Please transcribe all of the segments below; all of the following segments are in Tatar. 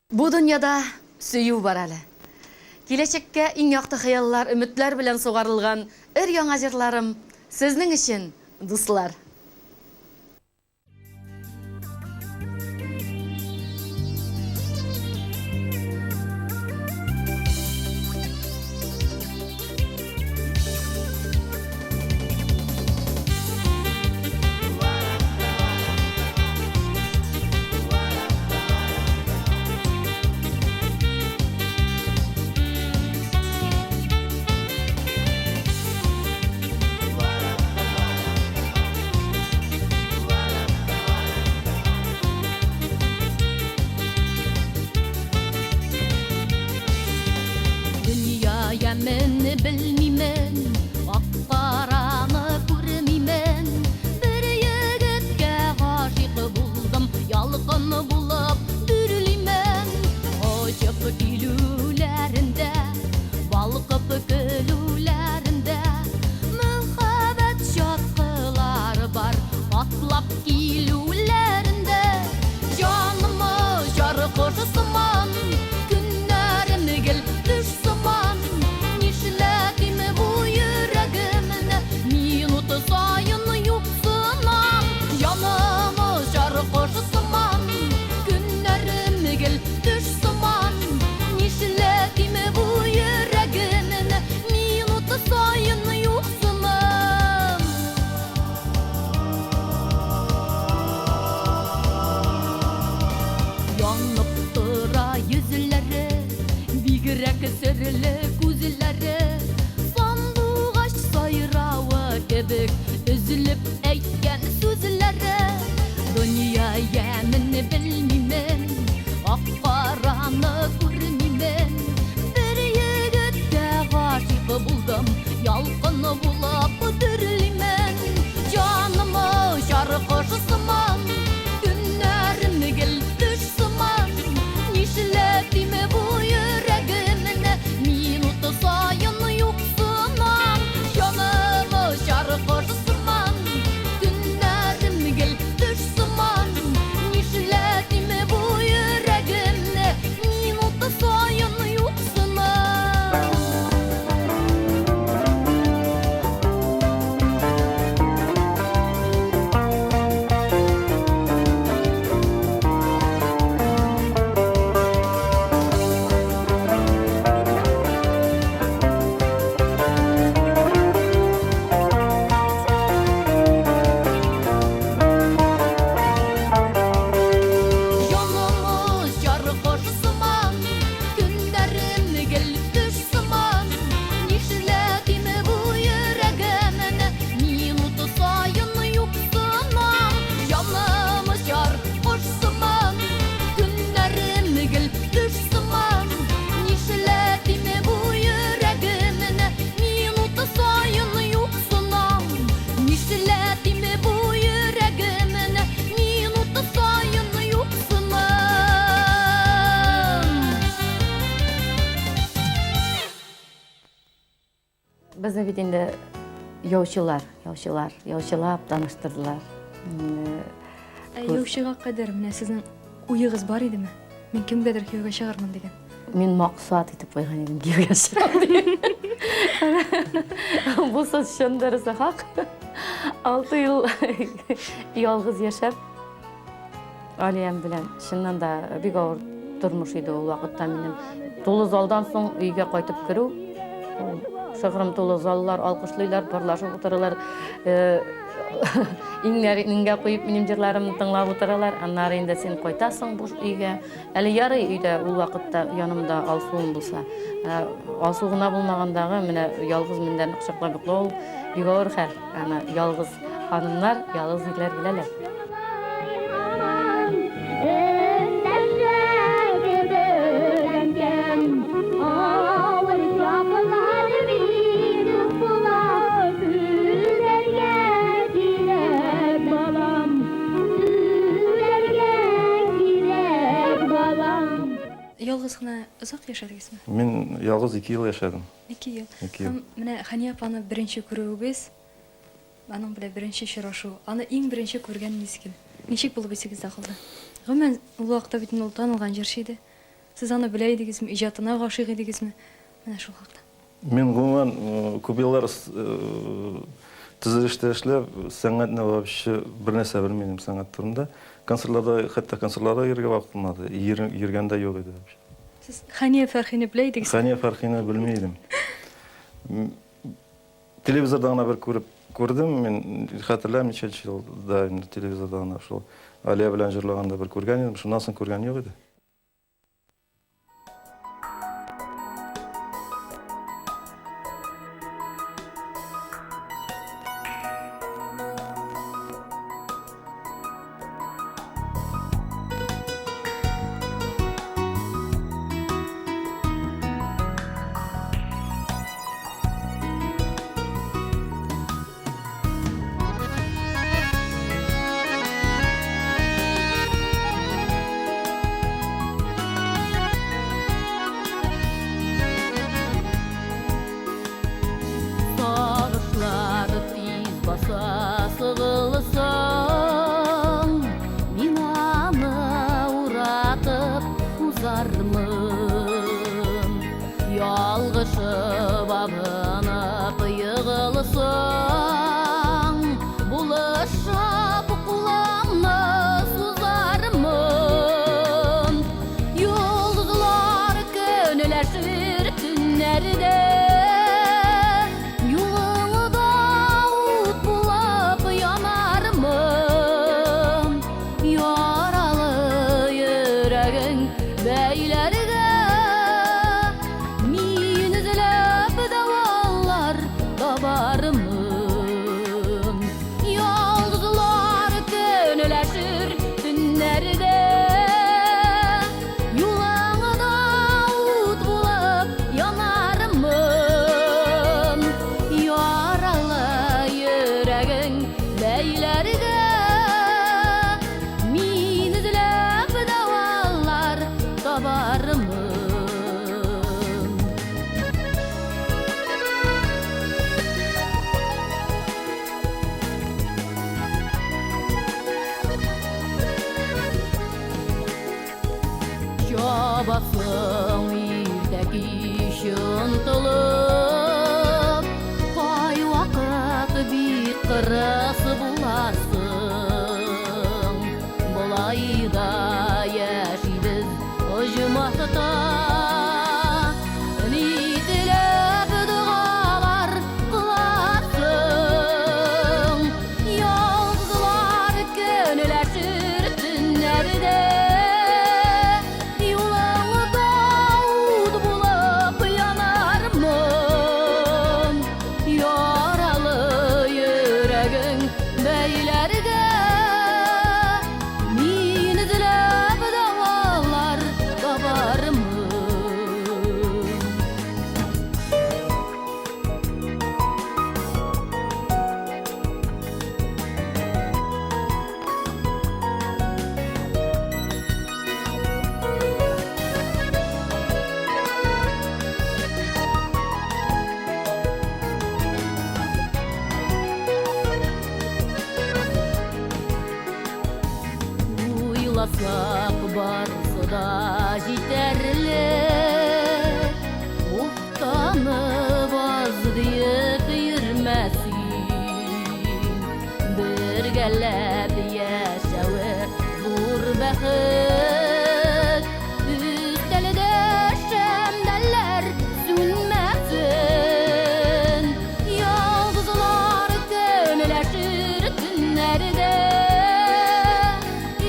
Бу дөньяда сөю бар әле. Киләчәккә иң якты хыяллар, өметләр белән сугарылган өр-яңа җырларым сезнең өчен, дуслар! Дөнья ямен белмимен, Ак-караны күрмимен. Бер егеткә гашыйк булдым, Ялкын булып дөрлимен. Очып килүләрендә, Балкып көлүләрендә, Мәхәббәт чаткылары бар, Атлап килүләрендә. Җаным очар кош сыман, Көннәрем гел төш сыман. Нишләтим бу йөрәгемне, Минут саен юксынам. Җаным очар кош сыман, Көннәрем гел төш сыман. Нишләтим бу йөрәгемне, Минут саен юксынам. Янып тора йөзләре, Бигрәк серле күзләре. Сандугач сайравы кебек Өзелеп әйткән сүзләре. Дөнья ямен белмимен, Ак-караны күрмимен. Бер егеткә гашыйк булдым, Ялкын булып дөрлимен. Җаным очар кош сыман, Көннәрем гел төш сыман. Нишләтим бу йөрәгемне, Минут саен юксынам. Җаным очар кош сыман, Көннәрем гел төш сыман. Нишләтим бу йөрәгемне, Минут саен юксынам. Җанымыз җар кош сыман, Көннәрем гел төш сыман. Нишләтим бу йөрәгемне, Минут саен юксынам. Җанымыз җар кош сыман, Көннәрем гел төш сыман. Нишләтим бу йөрәгемне, Минут саен юксынам. Нишләтим бу йөрәгемне, Минут саен юксынам. Безне бит инде яучылар, яучылар, яучылап таныштырдылар. Ә яучыга кадәр менә сезнең уегыз бар идеме? Мин кемгәдер кияүгә чыгармын дигән. Мин максат итеп куйган идем кияүгә чыгам дигән. Бу сүз чын дөресе хак. 6 ел ялгыз яшәп, Алиям белән чыннан да бик авыр тормыш иде ул вакытта минем. Тулы залдан соң өйгә кайтып керү, шыгрым тулы заллар, алкышлыйлар, парлашып утыралар. Э, иңнәрен иңгә куеп минем җырларымны тыңлап утыралар. Аннары инде син кайтасың буш өйгә. Әле ярый өйдә ул вакытта янымда Алсуым булса. Э, Алсу гына булмагандагы менә ялгыз мендәрне кочаклап йоклау ул бик авыр хәл. Аны ялгыз ханымнар, ялгыз ирләр беләләр. Ялгыз гына озак яшәдегезме? Мин ялгыз ике ел яшәдем. Ике ел. Ике ел. Һәм менә Хәния апаны беренче күрүегез, аның белән беренче очрашу, аны иң беренче күргән мизгел ничек булып исегездә калды? Гомумән, ул вакытта бит инде ул танылган җырчы иде. Сез аны белә идегезме, иҗатына гашыйк идегезме? Менә шул хакта. Мин гомумән күп еллар төзелештә эшләп, сәнгатьне вообще бернәрсә белми идем сәнгать турында. Концертларда, хәтта концертларда йөрергә вакыт булмады. Йөргән дә юк иде вообще. Сез Хәния Фәрхине белә идегезме? Хәния Фәрхине белми идем. Телевизорда гына бер күреп күрдем мин, хәтерләмим ничәнче елда инде телевизорда гына шул Алия белән җырлаганда бер күргән идем, шуннан соң күргән юк иде. Сагышлар тиз баса сыгылсаң, Мин аны уратып узармын. Ялгышып абынып егылсаң, Булышып кулымны сузармын. Йолдызлар көнләшер төннәрдә, Юлыңда ут булып янармын. Яралы йөрәгең бәйләргә, Мин эзләп дәвалар табармын. Йолдызлар көнләшер төннәрдә, Юлыңда ут булып янармын. Яралы йөрәгең бәйләргә, Мин эзләп дәвалар табармын. Чабасың иртә кич онтылып, Кайвакыт бик кырыс буласың. Болай да яшибез оҗмахта, Ни теләп догалар кыласың. Йолдызлар көнләшер төннәрдә, Юлыңда ут булып янармын. Яралы йөрәгең бәйләргә, Мин эзләп дәвалар табармын. Уйласак барсы да җитәрлек, Уфтанып аз диеп йөрмә син. Бергәләп яшәве зур бәхет, Өстәлдә шәмдәлләр сүнмәсен. Йолдызлар көнләшер төннәрдә,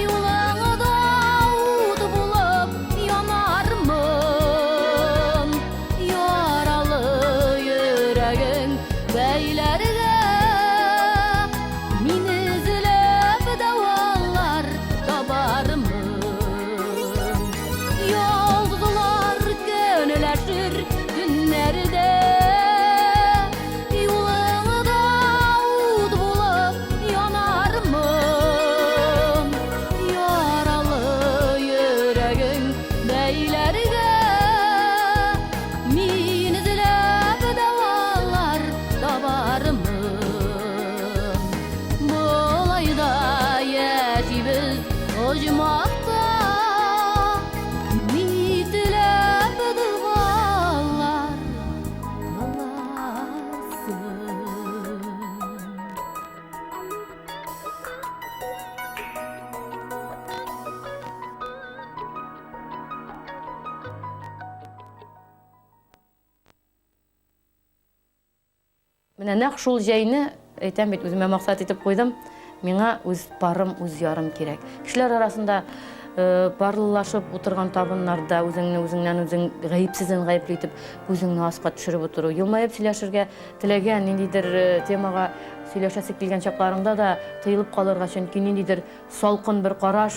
Юлыңда ут булып Менә нәкъ шул җәйне, әйтәм бит, үземә максат итеп куйдым, миңа үз парым, үз ярым кирәк. Кешеләр арасында парлылашып утырган табыннарда үзеңне үзеңнән үзең гаепсезен гаепле итеп, күзеңне аска төшереп утыру, елмаеп сөйләшергә теләгән ниндидер темага сөйләшәсе килгән чакларыңда да тыелып калырга, чөнки ниндидер Салкын бер караш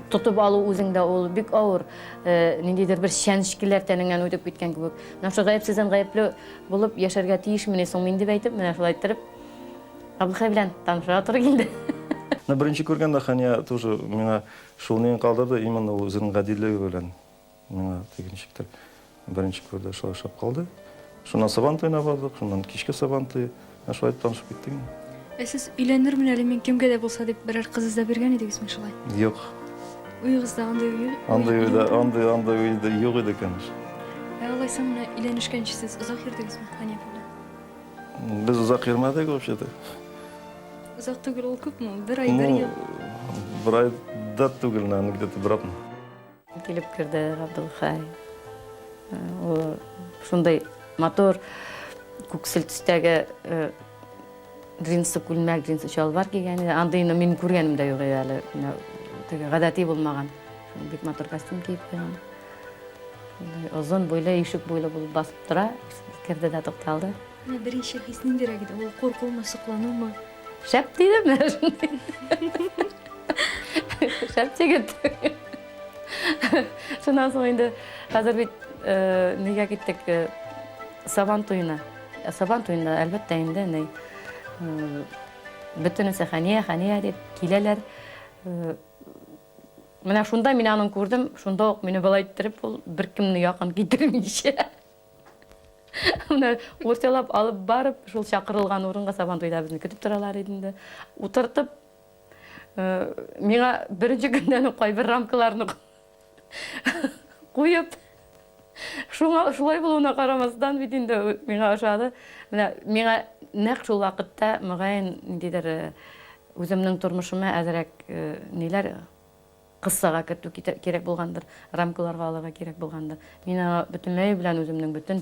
тотып алу үзеңдә ул бик авыр. Ниндидер бер чәнечкеләр тәнеңнән үтеп киткән кебек. Менә шул гаепсездән гаепле булып яшәргә тиешмени соң мин дип әйтеп, менә шулай иттереп Габделхәй белән танышырга туры килде. Менә беренче күргәндә Хәния тоже миңа шул нигә калдырды, именно ул үзенең гадилеге белән. Миңа теге ничектер беренче күрде шулай ошап калды. Шуннан Сабан туена бардык, шуннан кичке Сабан туе. Менә шулай итеп танышып киттек инде. Ә сез өйләнермен әле мин кемгә дә булса дип берәр кыз эзләп йөргән идегезме шулай? Юк. Уегызда андый уй Андый уйда, андый, андый уйда юк иде, конечно. Ә алайса менә өйләнешкәнче сез озак йөрдегезме Хәния апа белән? Без озак йөрмәдек вообще-то. Озак түгел ул күпме ул? Бер ай, бер ел? Бер ай да түгел, наверное, где-то бер атна. Килеп керде Габдулхай. Ул шундый матур күксел төстәге джинсы күлмәк, джинсы чалбар кигән иде. Андыйны мин күргәнем дә юк иде әле. Менә теге гадәти булмаган. Бик матур костюм киеп куйган. Озын буйлы, ишек буйлы булып басып тора. Керде дә тукталды. Менә беренче хис ниндирәк иде? Ул куркумы, сокланумы? Шәп дидем менә шундый. Шәп егет. Шуннан соң инде хәзер бит э, нигә киттек э, Сабан туена. Э, Сабан туенда әлбәттә инде ни бөтенесе Хәния, Хәния дип киләләр. Менә шунда мин аның күрдем, шунда ук мине болай иттереп ул беркемне якын китермичә. Менә урталап алып барып, шул чакырылган урынга Сабантуйда безне көтеп торалар иде инде. Утыртып, э, миңа беренче көннән үк кайбер рамкаларны куеп, шуңа шулай булуына карамастан бит инде миңа ошады. Менә миңа нәкъ шул вакытта мөгаен ниндидер э, үземнең тормышыма әзрәк э, ниләр Кыссага кертү кирәк булгандыр, рамкаларга алырга кирәк булгандыр. Мин аңа бөтенләе белән үземнең бөтен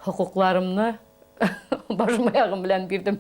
хокукларымны башым аягым белән бирдем.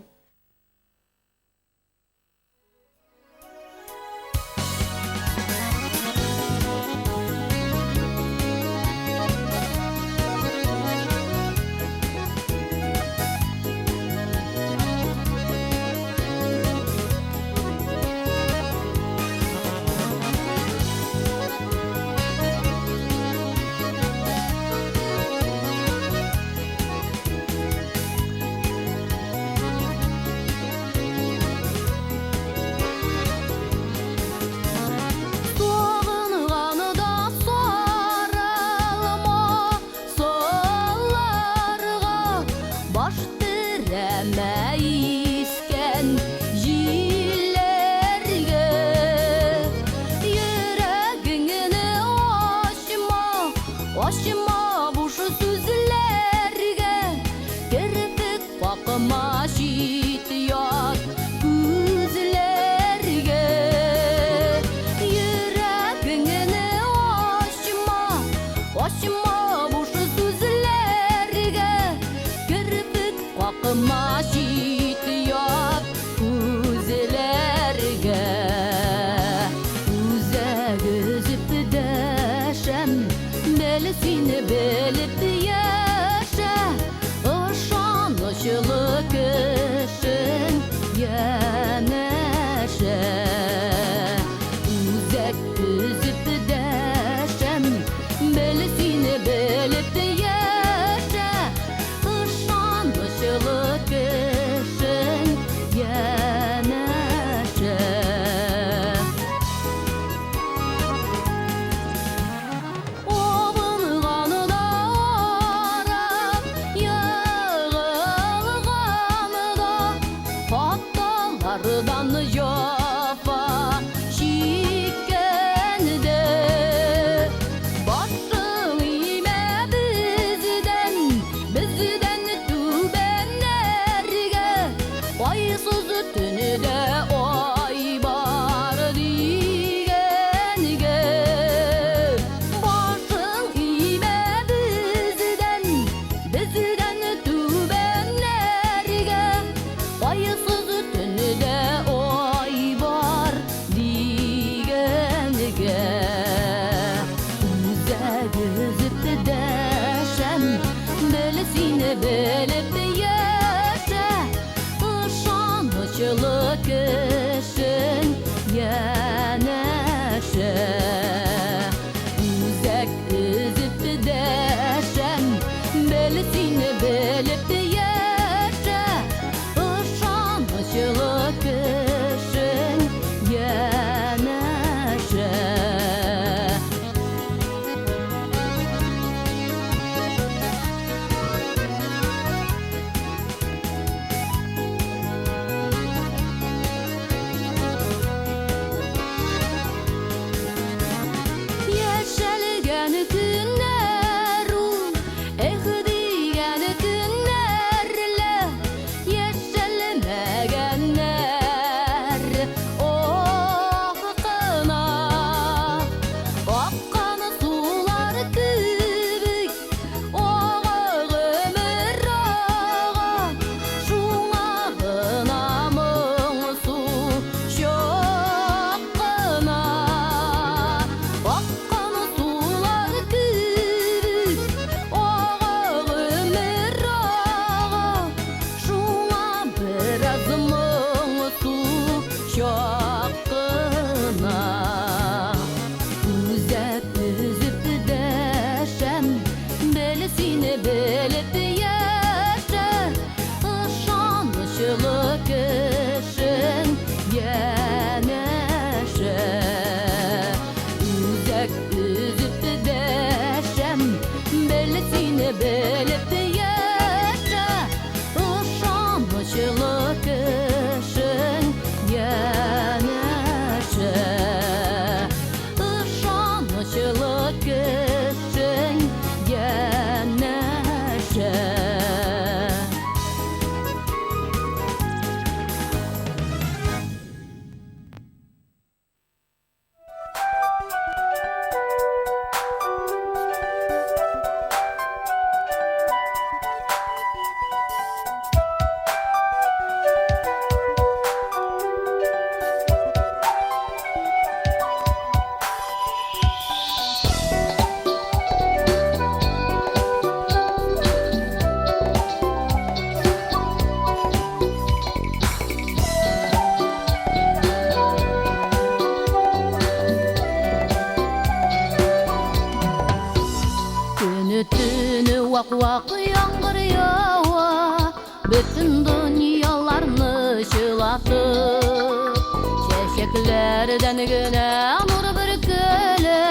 Вак-вак яңгыр ява, бөтен дөньяларны чылатып. Чәчәкләрдән генә нур бөркелә,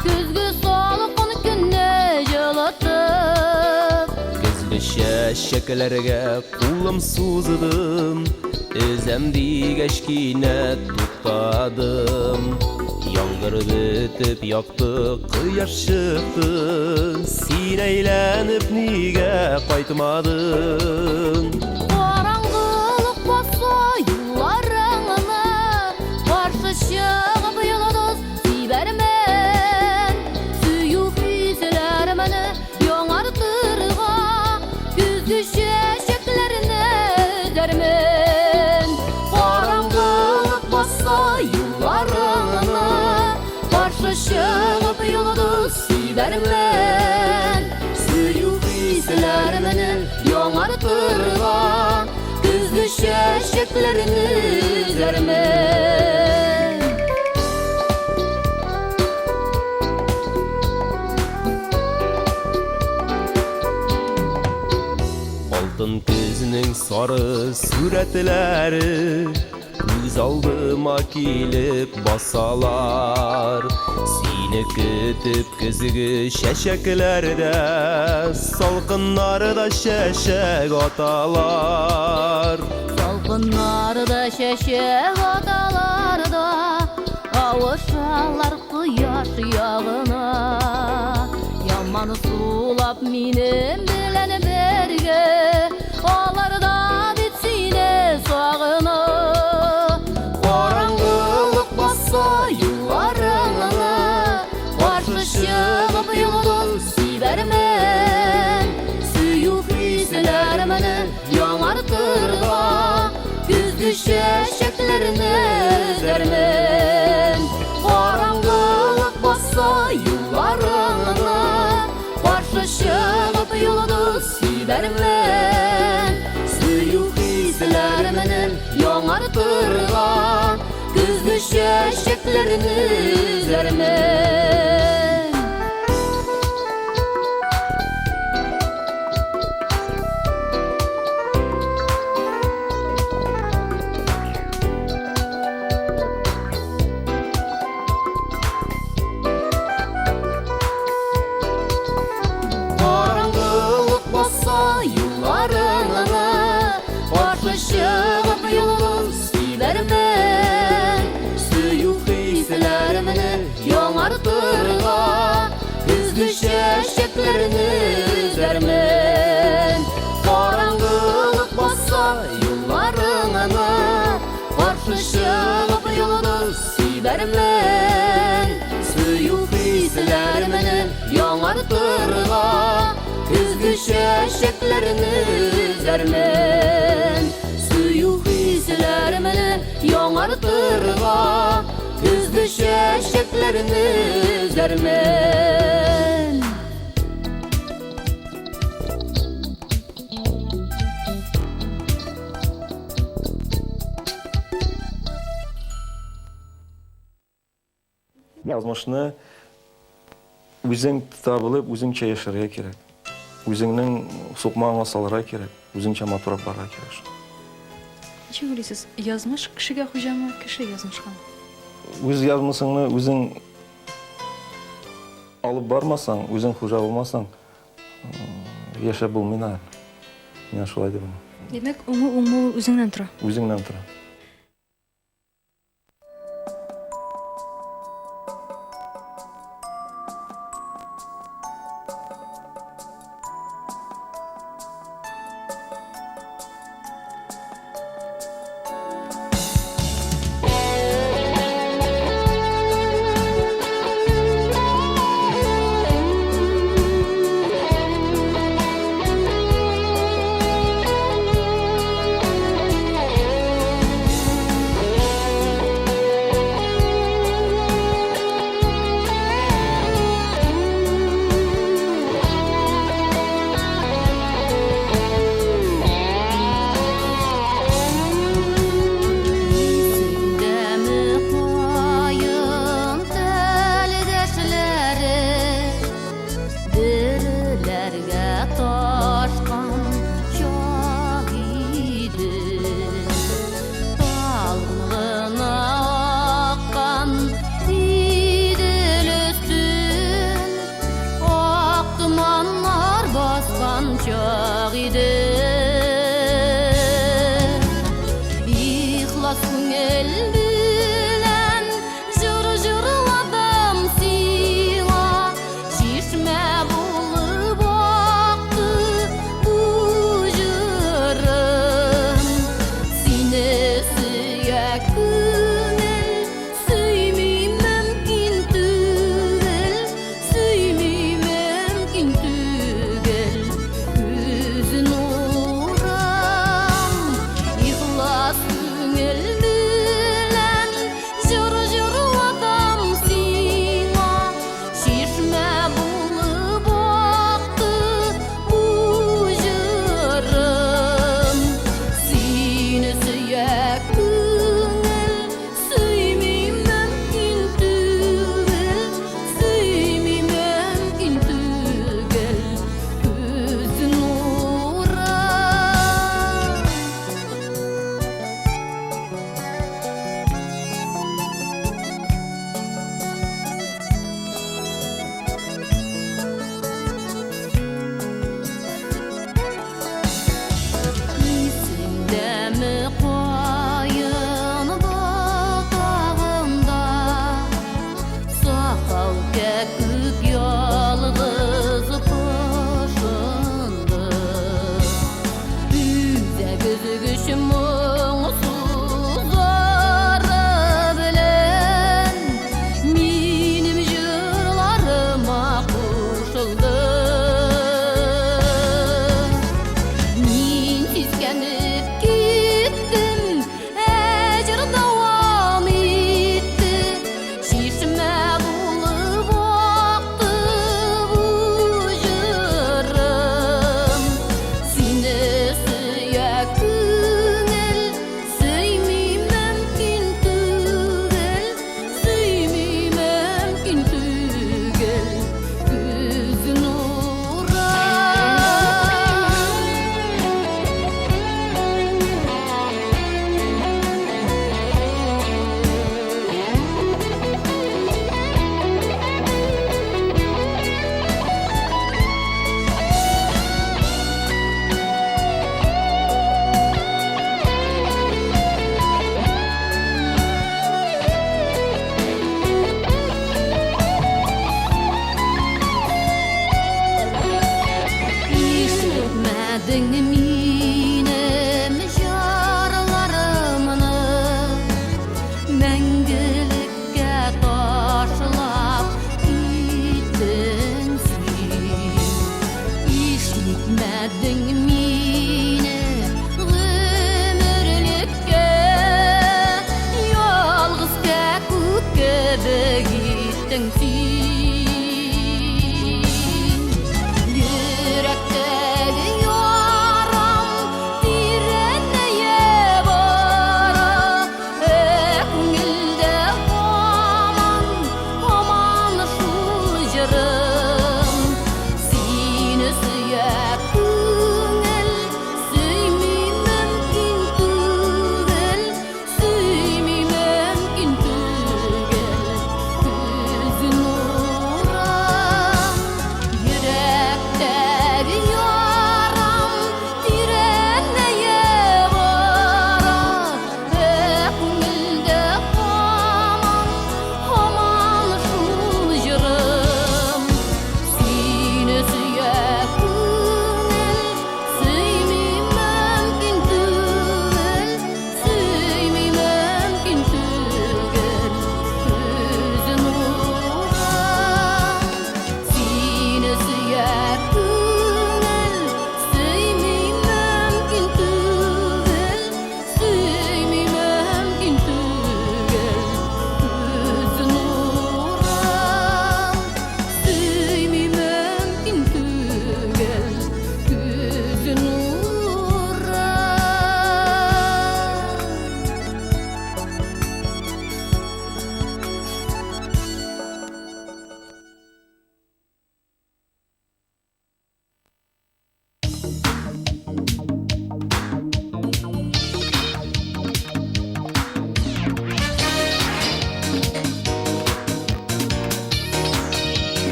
көзге салкын көнне җылытып. Көзге чәчәкләргә кулым суздым, Өзәм дигәч кинәт туктадым. Яңгыр бетеп якты кояш чыкты, Син әйләнеп нигә кайтмадың? Караңгылык баса юлларыңны, Каршы чыгып йолдыз сибәрмен. Сөю хисләремне яңартырга, Көзге чәчәкләрне өзәрмен. Караңгылык баса юлларыңны, Каршы чыгып йолдыз сибәрмен. Сөю хисләремне яңартырга, Көзге чәчәкләрне өзәрмен. Алтын көзнең сары сурәтләре Күз алдыма килеп басалар. Сине көтеп көзге чәчәкләрдә Салкыннарда чәчәк аталар. Салкыннарда чәчәк аталар да, Авышалар кояш ягына. Яман сулап минем белән бергә, Алар да бит сине сагына. Караңгылык баса юлларыңны, Каршы чыгып йолдыз сибәрмен. Сөю хисләремне яңартырга, Көзге чәчәкләрне өзәрмен. Караңгылык баса юлларыңны, Каршы чыгып йолдыз сибәрмен. Сөю хисләремне яңартырга, Көзге чәчәкләрне өзәрмен. Караңгылык баса юлларыңны, Каршы чыгып йолдыз сибәрмен. Сөю хисләремне яңартырга, Көзге чәчәкләрне өзәрмен. Караңгылык баса юлларыңны, Каршы чыгып йолдыз сибәрмен. Сөю хисләремне яңартырга, Көзге чәчәкләрне өзәрмен. Сөю хисләремне яңартырга, Көзге чәчәкләрне өзәрмен. Язмышны үзең тота белеп, үзеңчә яшәргә кирәк. Үзеңнең сукмагыңа салырга кирәк, үзеңчә матурап барырга кирәк шул. Ничек уйлыйсыз, язмыш кешегә хуҗамы, кеше язмышкамы? Үз язмышыңны үзең алып бармасаң, үзең хуҗа булмасаң, яшәп булмый, наверное. Мин шулай дип уйлыйм. Димәк, уңу уңмау үзеңнән тора. Үзеңнән тора. Кәкүк ялгыз пошынды. Үзәк өзгеч моңсу зары белән минем җырларыма кушылды. Мин сискәнеп киттем, ә җыр дәвам итте. Чишмә булып акты бу җырым. Сине сөя күңел, сөйми мөмкин түгел, сөйми мөмкин түгел. Күз нурым. Ишетмәдең минем җырларымны, Мәңгелеккә ташлап киттең син. Ишетмәдең мине гомерлеккә, Ялгыз кәкүк кебек иттең син. Йөрәктәге ярам тирәнәя бара, Ә күңелдә һаман, һаман шул җырым. Сине сөя күңел, сөйми мөмкин түгел, сөйми мөмкин түгел. Күз нурым, йөрәктәге ярам тирәнәя бара, Ә күңелдә һаман, һаман шул җырым. Сине сөя күңел, сөйми мөмкин түгел, сөйми мөмкин түгел. Күз нурым, сине сөя күңел, сөйми мөмкин түгел, сөйми мөмкин түгел. Күз нурым, сөйми мөмкин түгел, күз нурым.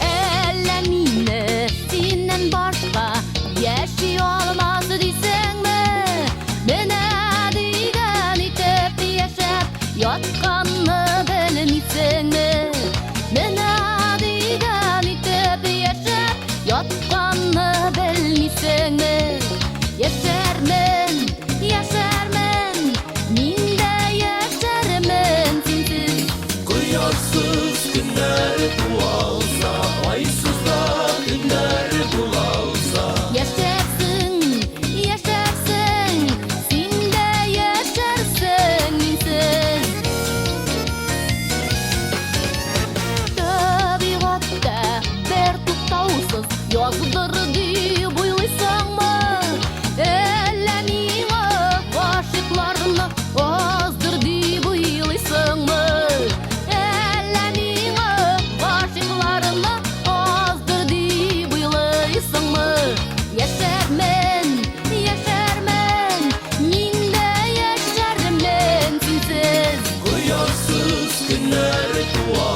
Әллә мине синнән башка яши алмас дисеңме? Менә дигән итеп яшәп ятканны белмисеңме? Менә дигән итеп яшәп ятканны белмисеңме? Яшәрмен, яшәрмен, мин дә яшәрмен синсез. Кояшсыз көннәр туалса, айсыз да көннәр булалса. Яшәрсең, яшәрсең, син дә яшәрсең минсез. Табигатьтә бер туктаусыз яздыр дип уйлыйсыңмы? Әллә миңа гашыйкларны аздыр дип уйлыйсыңмы? Әллә миңа гашыйкларны аздыр дип уйлыйсыңмы? Яшәрмен, яшәрмен, мин дә яшәрмен синсез. Кояшсыз көннәр туа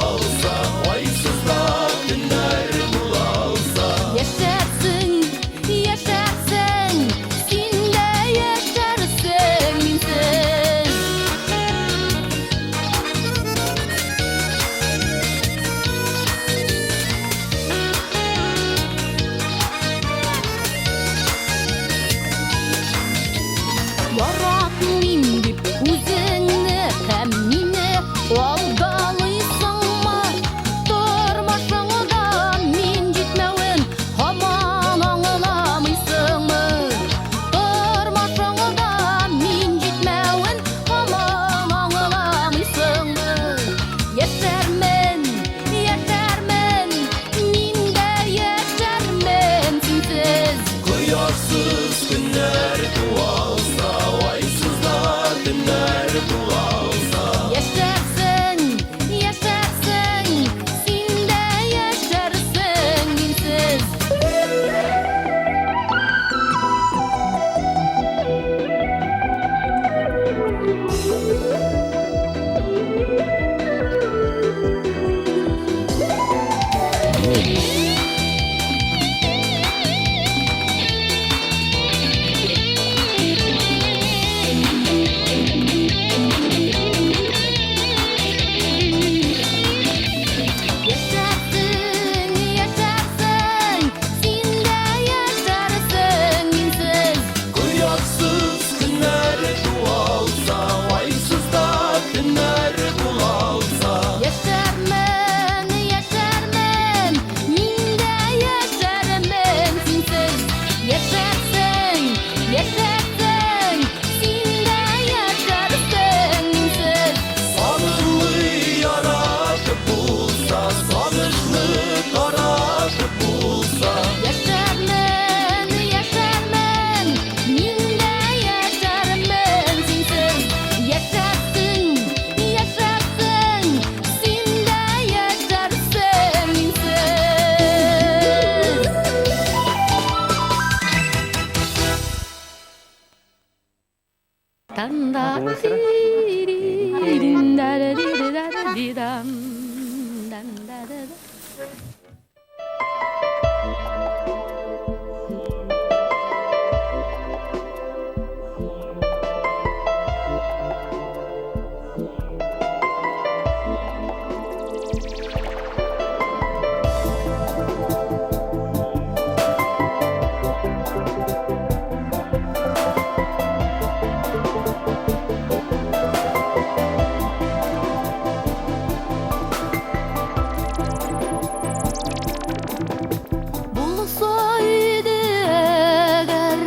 Булса иде әгәр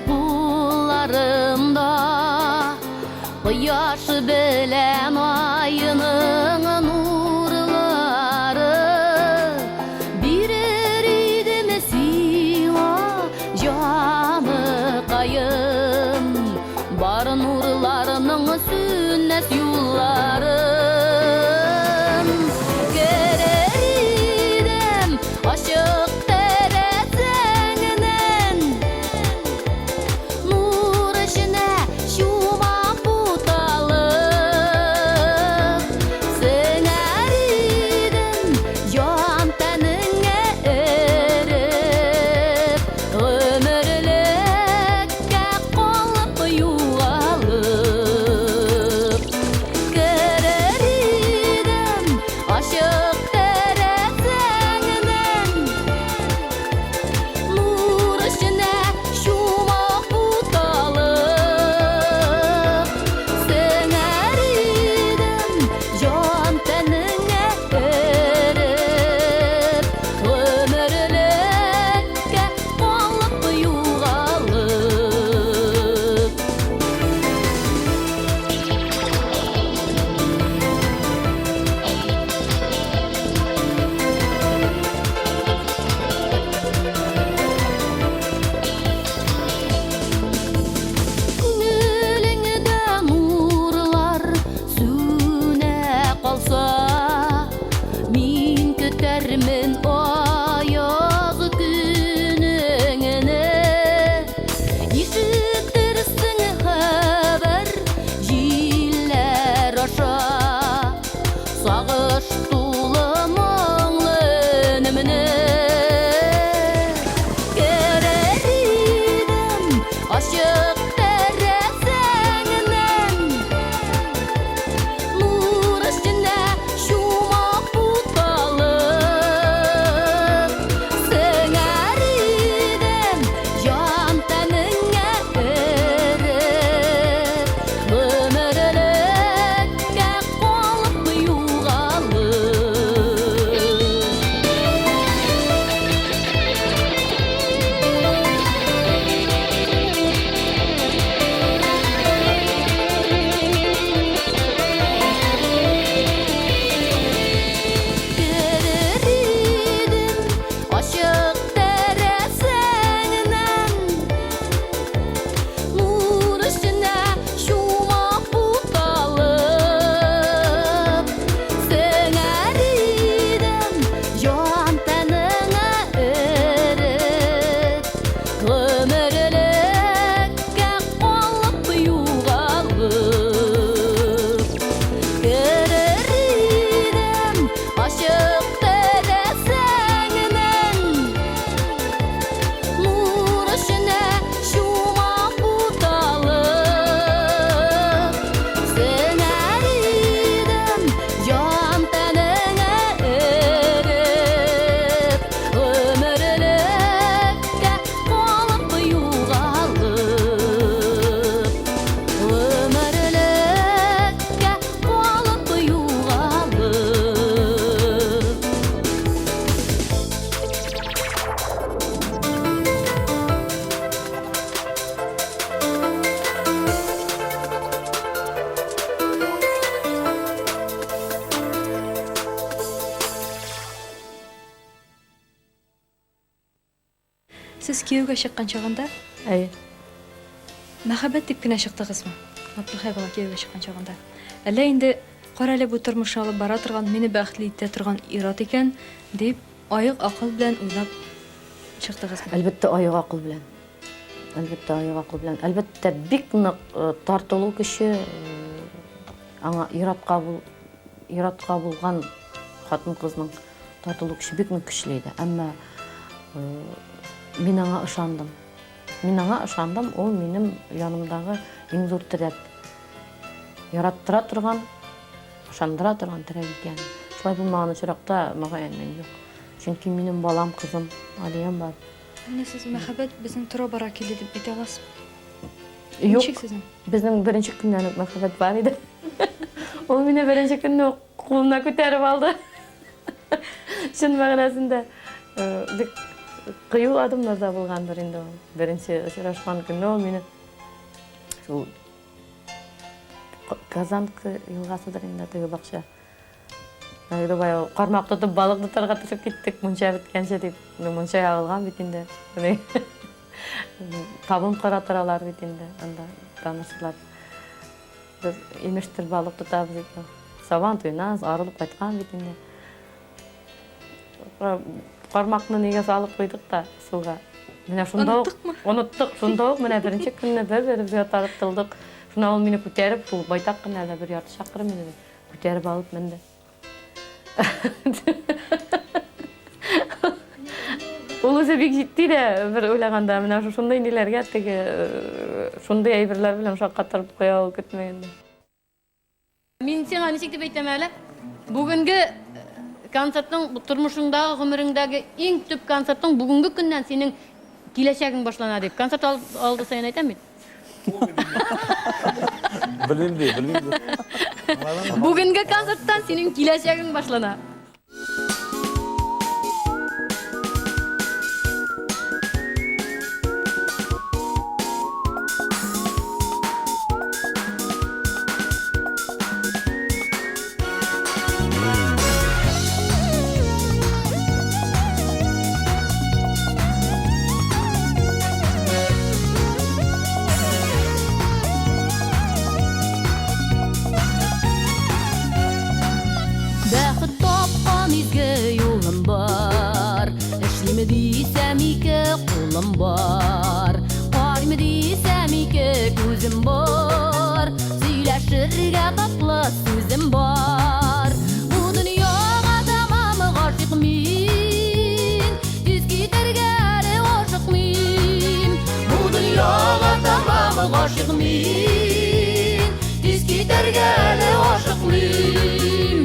кулларымда Кояш белән айның нурлары, Бирер идем сиңа, җаныкаем, Бар нурларның сүнмәс юлларын. Керер идем ачык тәрәзәңнән, Нур эченә чумам буталып. Сеңәр идем җан тәнеңә эреп, Гомерлеккә калып югалып. Керер идем ачык тәрәзәңнән, Нур эченә чумап буталып. Сеңәр идем җан тәнеңә эреп, Гомерлеккә калып югалып. Күңелеңдә нурлар сүнә калса, Мин көтәрмен аяз көнеңне. Ишетерсең хәбәр җилләр аша, Сагыш тулы моңлы өнемне. Керер идем ачык тәрәзәңнән, Нур эченә чумап буталып. Сеңәр идем җан тәнеңә эреп, Гомерлеккә калып югалып. Керер идем ачык тәрәзәңнән, Нур эченә чумап буталып. Сеңәр идем җан тәнеңә эреп, Гомерлеккә калып югалып. Керер идем ачык тәрәзәңнән, Нур эченә чумап буталып. Сеңәр идем җан тәнеңә эреп, Гомерлеккә калып югалып. Гомерлеккә калып югалып. Сез кияүгә чыккан чагында Әйе. мәхәббәт дип кенә чыктыгызмы? Габделхәйгә кияүгә чыккан чагында. Әллә инде кара әле бу тормышны алып бара торган, мине бәхетле итә торган ир-ат икән, дип, аек акыл белән уйлап чыктыгызмы? Әлбәттә, аек акыл белән. Әлбәттә, аяк акыл белән. Әлбәттә, бик нык тартылу көче аңа ир-атка бул, ир-атка булган хатын-кызның тартылу көче бик нык көчле иде. Әмма мин аңа ышандым. Мин аңа ышандым, ул минем янымдагы иң зур терәк. Яраттыра торган, ышандыра торган терәк икән. Шулай булмаган очракта, мөгаен, мин юк. Чөнки минем балам, кызым, Алиям бар. Менә сез мәхәббәт безнең тора-бара килде дип әйтә аласызмы? Юк. Ничек сезнең? Безнең беренче көннән үк мәхәббәт бар иде. Ул мине беренче көнне үк кулына күтәреп алды. Чын мәгънәсендә бик кыю адымнар да булгандыр инде ул. Беренче очрашкан көнне ул мине шул Казанка елгасыдыр инде теге бакча. Давай кармак тотып балык тотарга төшеп киттек, мунча беткәнче дип. Ну, мунча ягылган бит инде. Табын кора торалар бит инде анда танышлар. Без имештер балык тотабыз икән. Сабан туеннан арылып кайткан бит инде. Кармакны нигә салып куйдык та суга. Менә шунда ук оныттык. Шунда ук менә беренче көнне бер-беребезгә тартылдык. Шунда ул мине күтәреп, шул байтак кына әле бер ярты чакрым иде. Күтәреп алып менде. Ул үзе бик җитди дә бер уйлаганда, менә шушындый ниләргә теге шундый әйберләр белән шаккатырып куя ул көтмәгәндә. Мин сиңа ничек дип әйтәм әле? Бүгенге концертның тормышыңдагы, гомереңдәге иң төп концертың бүгенге көннән синең киләчәгең башлана дип. Концерт алды саен әйтәм бит. Белмим ди, белмим ди. Бүгенге концерттан синең киләчәгең башлана. Бәхет тапкан изге юлым бар, Эшлим дисәм ике кулым бар, Карыйм дисәм ике күзем бар, Сөйләшергә татлы сүзем бар. Бу дөньяга тәмам гашыйк мин, Тиз китәргә әле ашыкмыйм. Бу дөньяга тәмам гашыйк мин, Тиз китәргә әле ашыкмыйм.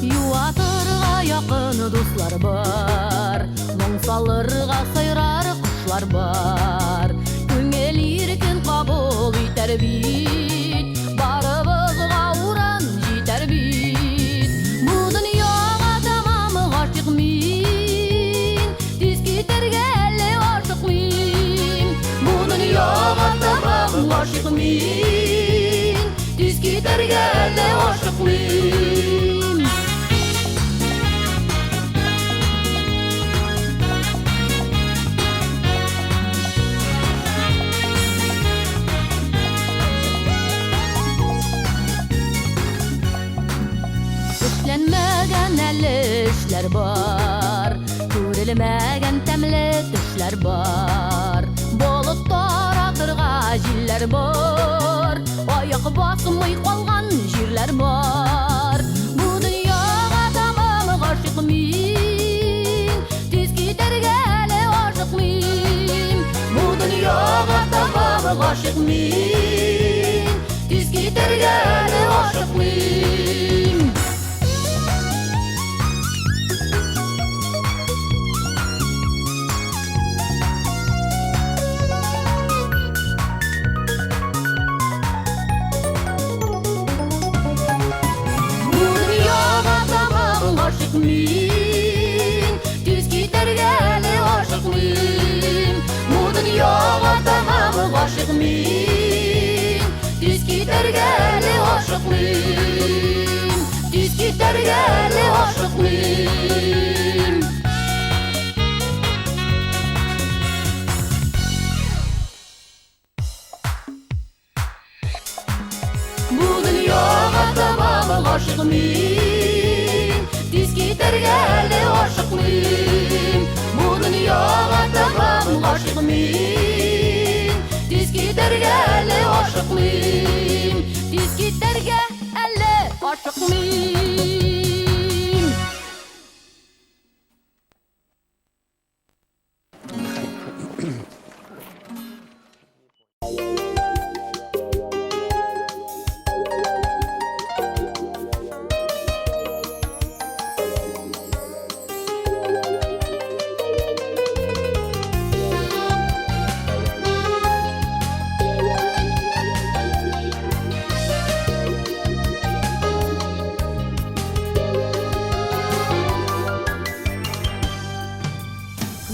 Юатырга якын дуслар бар, Моң салырга сайрар кошлар бар. Күңел иркен кабул итәр бит, Барыбызга урын җитәр бит. Бу дөньяга тәмам гашыйк мин, Тиз китәргә әле ашыкмыйм. Бу дөньяга тәмам гашыйк мин, Тиз китәргә әле ашыкмыйм. Эшләнмәгән әле эшләр бар, Күрелмәгән тәмле төшләр бар. Болыт таратырга җилләр бар, Аяк басмый калган җирләр бар. Бу дөньяга тәмам гашыйк мин, Тиз китәргә әле ашыкмыйм. Бу дөньяга тәмам гашыйк мин, Тиз китәргә әле ашыкмыйм. Бу дөньяга тәмам гашыйк мин, Тиз китәргә әле ашыкмыйм. Бу дөньяга тәмам гашыйк мин, Тиз китәргә әле ашыкмыйм. Тиз китәргә әле ашыкмыйм. Бу дөньяга тәмам гашыйк мин, Тиз китәргә әле ашыкмыйм. Бу дөньяга тәмам гашыйк мин. Тиз китәргә әле ашыкмыйм. Тиз китәргә әле ашыкмыйм.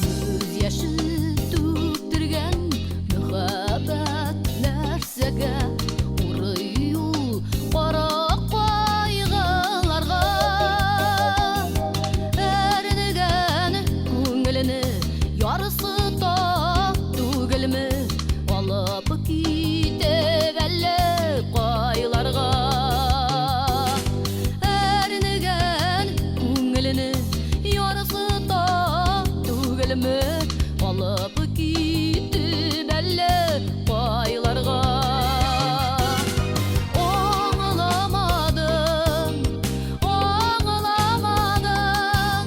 Күз яше түктергән мәхәббәт нәрсәгә урый ул кара кайгыларга? Әрнегән күңелне ярсыта түгелме, алып китеп әллә кайларга? Әрнегән күңелне ярсыта түгелме, алып китеп әллә кайларга? Аңламадым, аңламадым,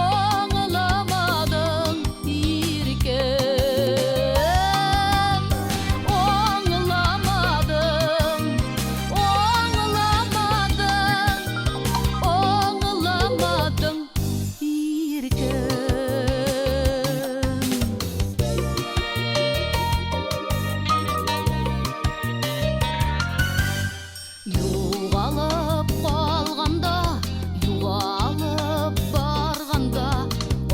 аңламадым, иркем. Аңламадым, аңламадым, аңламадым, иркем. Югалып калганда, югалып барганда,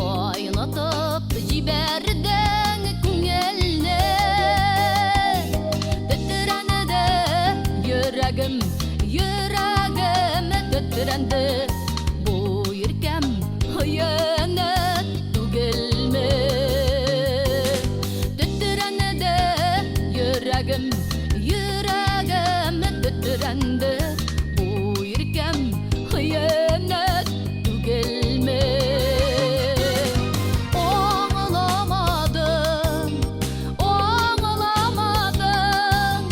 айнытып җибәрдең күңелне. Тетрәнде йөрәгем, йөрәгем тетрәнде. Бу иркәм хыянәт түгелме? Тетрәнде йөрәгем, йөрәгем тетрәнде. Бу иркәм хыянәт түгелме? Аңламадым, аңламадым,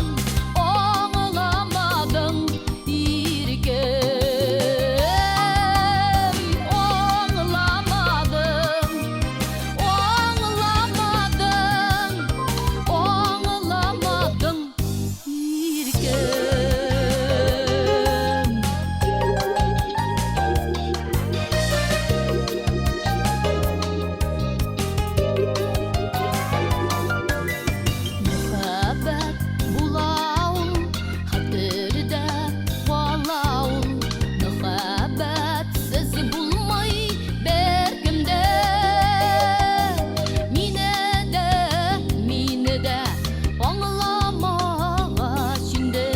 аңламадым, иркем. Аңламадым, аңламадым, аңламадым, иркем. Мәхәббәт була ул, хәтердә кала ул. Мәхәббәтсез булмый беркем дә. Мине дә, мине дә аңламагач инде,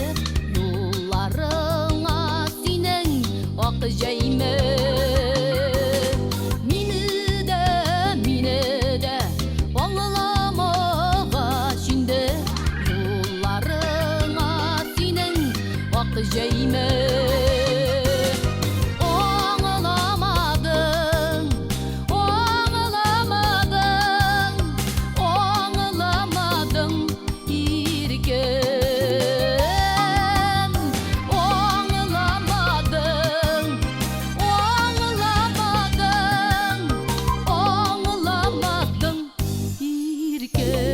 юлларыңа синең ак җәймә. Мине дә, мине дә аңламагач инде, юлларыңа синең ак җәймә. Аңламадың, аңламадың, аңламадың, иркем. Аңламадың, аңламадың, аңламадың, иркем.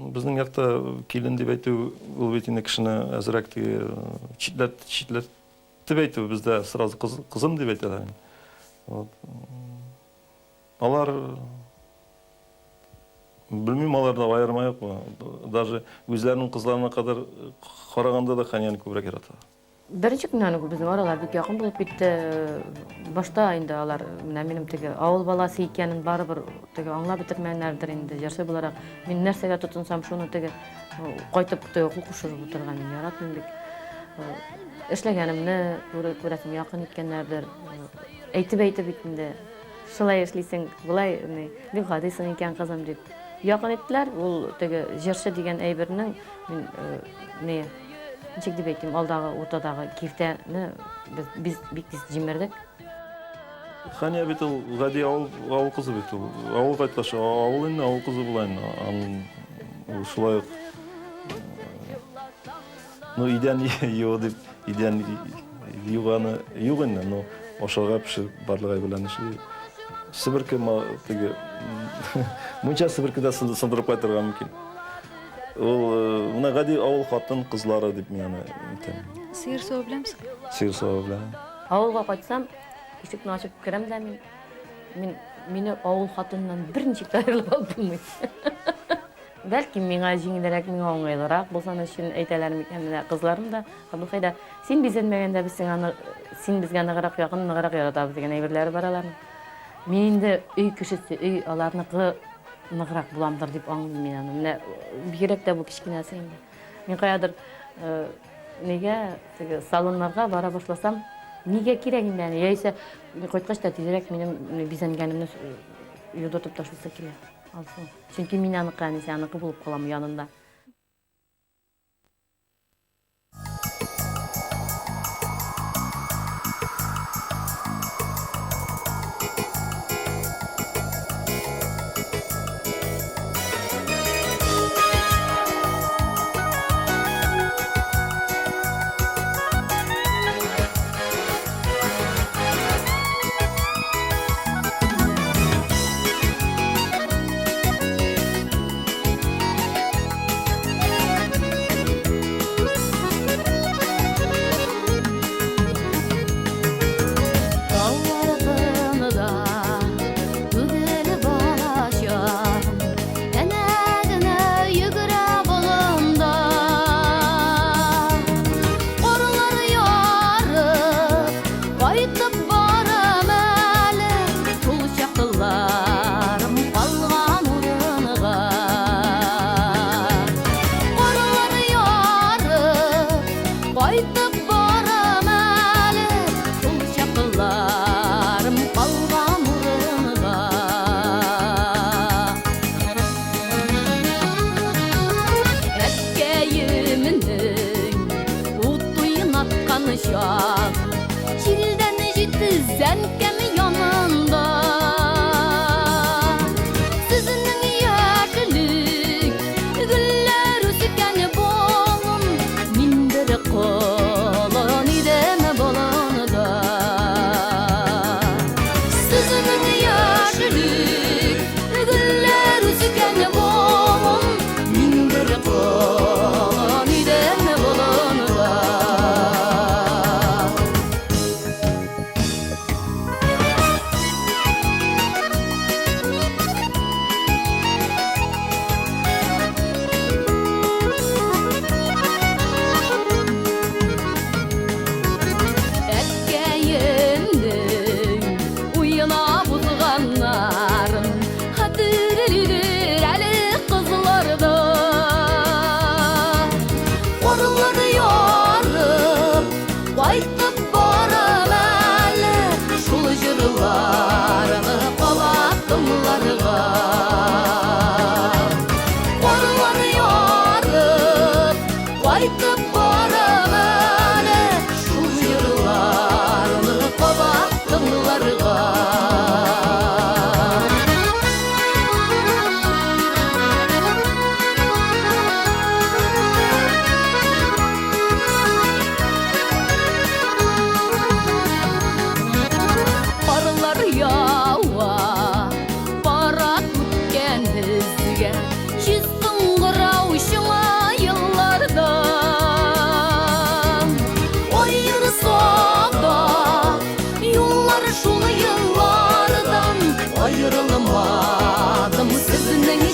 Безнең якта килен дип әйтү ул бит инде кешене әзрәк теге читләт читләтеп әйтү, бездә сразу кыз, кызым дип әйтәләр. Вот. Алар белмим, аларда аерма юкмы. Даже үзләренең кызларына кадәр караганда да Ханияне күбрәк ярата. Беренче көннән үк безнең аралар бик якын булып китте. Башта инде алар менә минем теге авыл баласы икәнен барыбер теге аңлап бетермәгәннәрдер инде. Җырчы буларак мин нәрсәгә тотынсам, шуны теге кайтып теге кул кушырып утырырга мин яратмыйм бик. Эшләгәнемне күрәсең, якын иткәннәрдер. Әйтеп-әйтеп бит инде. Шулай эшлисең, болай бик гадисең икән, кызым, дип. Якын иттеләр. Ул теге җырчы дигән әйбернең мин не ничек дип әйтим, алдагы уртадагы киртәне без, без бик тиз җимердек. Хәния бит ул гади авыл, авыл кызы бит ул. Авыл кайткач, авыл инде, авыл кызы була инде. Аның ул шулай ук ну идән юы дип, идән юганы юк инде, но ашарга пешереп барлык әйберләрне эшли. Себерке теге мунча себерке дә сындырып кайтырга мөмкин. Ул э, менә гади авыл хатын кызлары дип мин аны әйтәм. Сыер савы беләмсең? Сыер савы беләм. Авылга кайтсам, ишекне ачып керәм дә мин. Мин мине авыл хатыныннан берничек тә аерылып алып булмый. Бәлки миңа җиңелрәк, миңа уңайлырак булсын өчен әйтәләр микән менә кызларым да, Абдулхай да, син бизәнмәгәндә без сиңа син безгә ныграк якын, ныграк яратабыз дигән әйберләре бар аларның. Мин инде өй кешесе, өй аларныкы ныграк буламдыр дип аңлыйм мин аны. Менә бигрәк тә бу кечкенәсе инде. Мин каядыр э, нигә теге салоннарга бара башласам, нигә кирәк инде әни? Яисә кайткач та тизрәк минем бизәнгәнемне э, юдыртып ташлыйсы килә. Алсу. Чөнки мин аныкы, әнисе аныкы булып калам янында.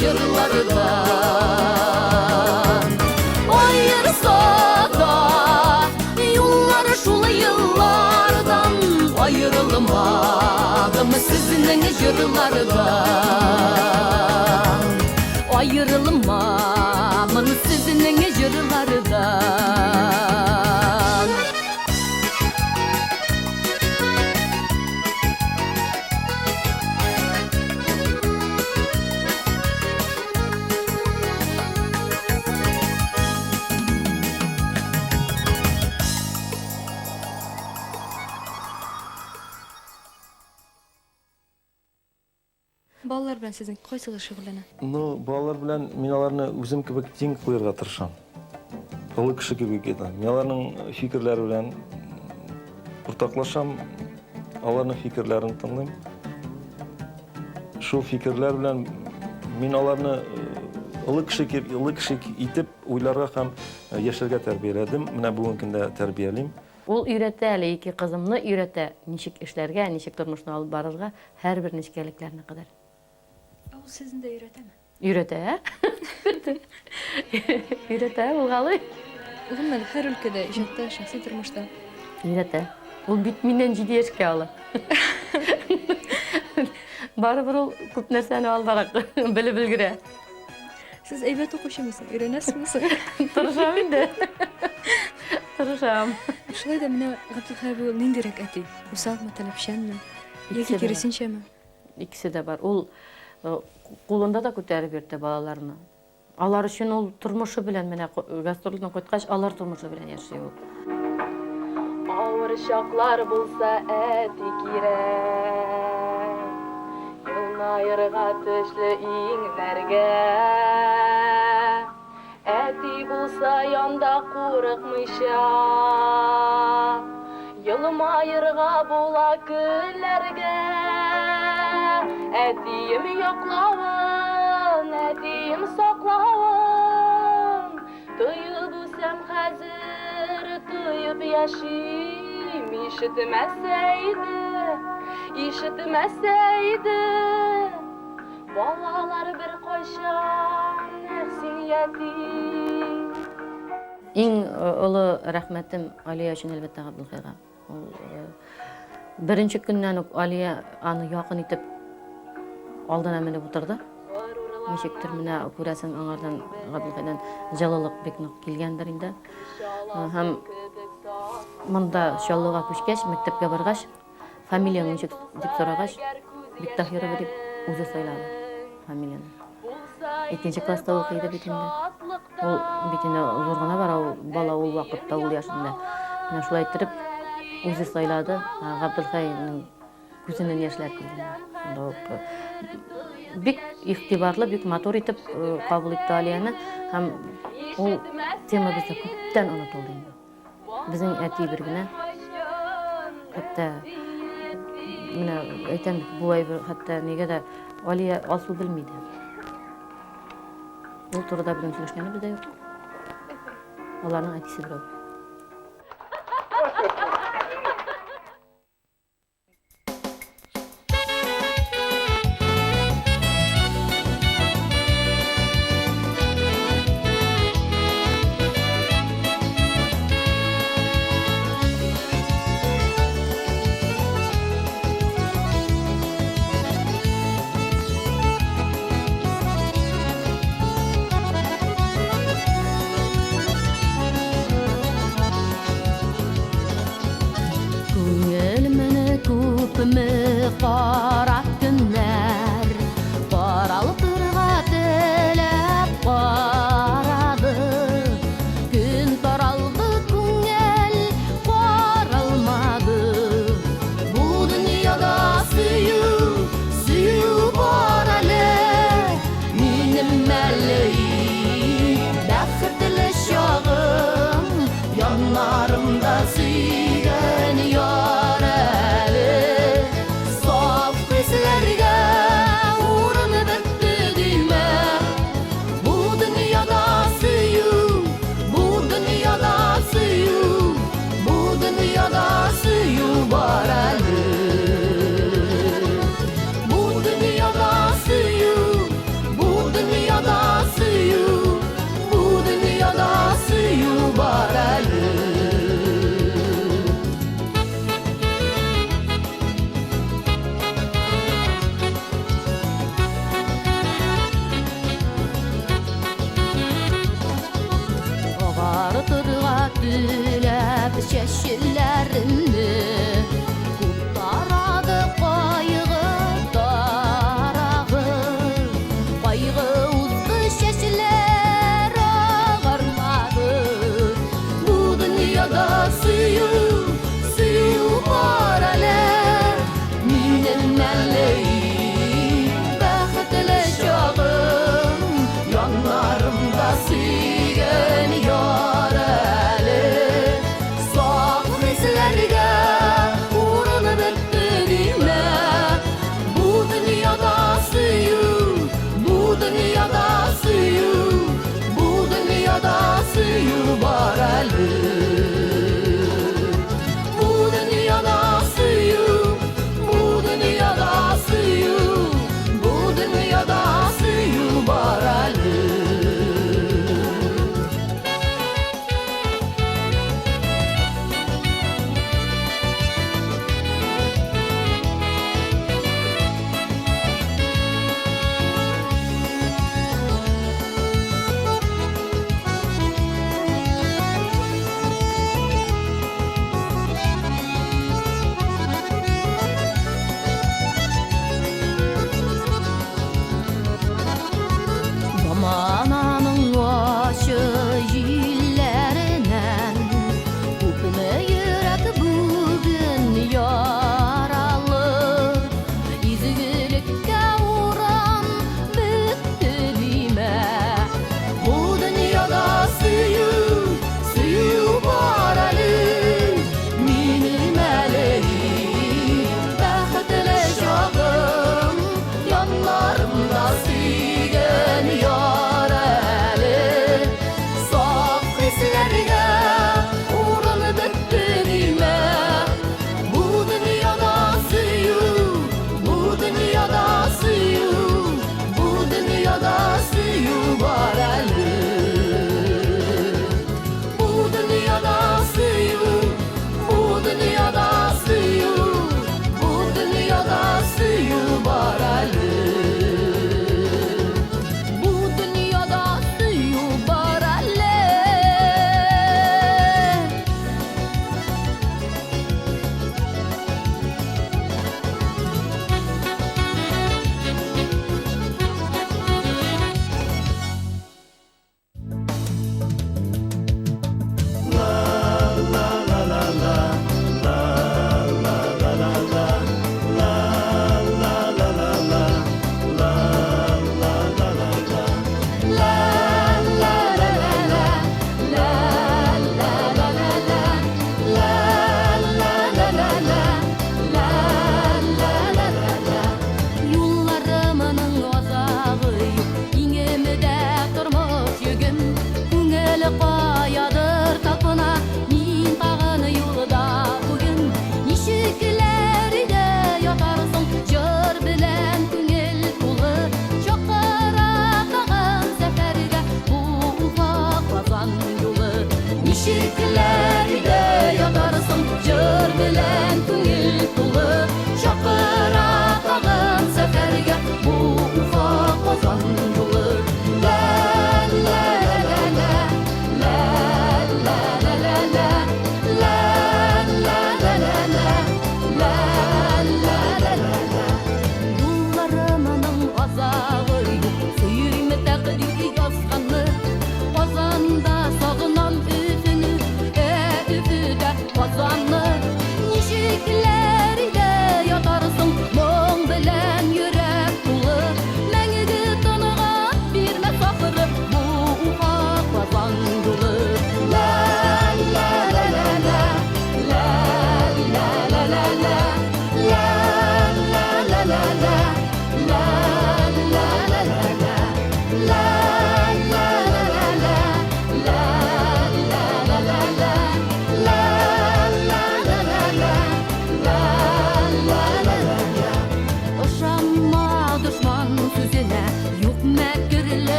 Җырлардан. Аерса да юллар сезнең җырлардан. Аерылмамын сезнең җырлардан. Балалар белән сезнең кайсыгыз шөгыльләнә? Ну, балалар белән мин аларны үзем кебек тиң куярга тырышам. Олы кеше кебек итәм. Мин аларның фикерләре белән уртаклашам, аларның фикерләрен тыңлыйм. Шул фикерләр белән мин аларны олы кеше кебек, олы кеше итеп уйларга һәм яшәргә тәрбияләдем. Менә бүгенге көндә тәрбиялим. Ул өйрәтә әле ике кызымны өйрәтә, ничек эшләргә, ничек тормышны алып барырга, һәрбер нечкәлекләренә кадәр. Ә ул сезне дә өйрәтәме? Өйрәтә. Өйрәтә, булгалый. Гомумән, һәр өлкәдә, иҗатта, шәхси тормышта. Өйрәтә. Ул бит миннән 7 яшькә олы. Барыбер ул күп нәрсәне алдарак белеп өлгерә. Сез әйбәт укучымы соң? Өйрәнәсезме соң? Тырышам инде. Тырышам. Шулай да менә Габделхәй абый ул ниндирәк әти? Усалмы, таләпчәнме? Яки киресенчәме? Икесе дә бар. Ул э, кулында да күтәреп йөртә балаларны. Алар өчен ул тормышы белән менә гастрольдән кайткач, алар тормышы белән яши ул. Авыр чаклар булса, әти кирәк. Елмаерга төшле иңнәргә. Әти булса янда курыкмыйча. Елмаерга була көннәргә. Әтием яклавын, әтием саклавын. Тоеп үсәм хәзер, тоеп яшим. Ишетмәсә иде, ишетмәсә иде. Балалар бер кайчан син ятим. Иң олы рәхмәтем Алия өчен әлбәттә Габделхәйгә. Ул беренче көннән үк Алия аны якын итеп алдына менеп утырды. Ничектер менә күрәсең аңардан Габделхәйдән җылылык бик нык килгәндер инде. Һәм монда Чаллыга күчкәч, мәктәпкә баргач, фамилияң ничек дип сорагач, Биктаһирова дип үзе сайлады фамилияне. Икенче класста укый иде бит инде. Ул бит инде зур гына бара ул бала ул вакытта, ул яшендә. Менә шулай иттереп үзе сайлады. Габделхәйнең күзеннән яшьләр килде. Шунда ук бик игътибарлы, бик матур итеп кабул итте Алияне һәм ул тема бездә күптән онытылды инде. Безнең әти бер генә. Хәтта менә әйтәм бит, бу әйбер хәтта нигә дә Алия Алсу белми дә. Ул турыда безнең сөйләшкәнебез дә юк. Аларның әтисе берәү.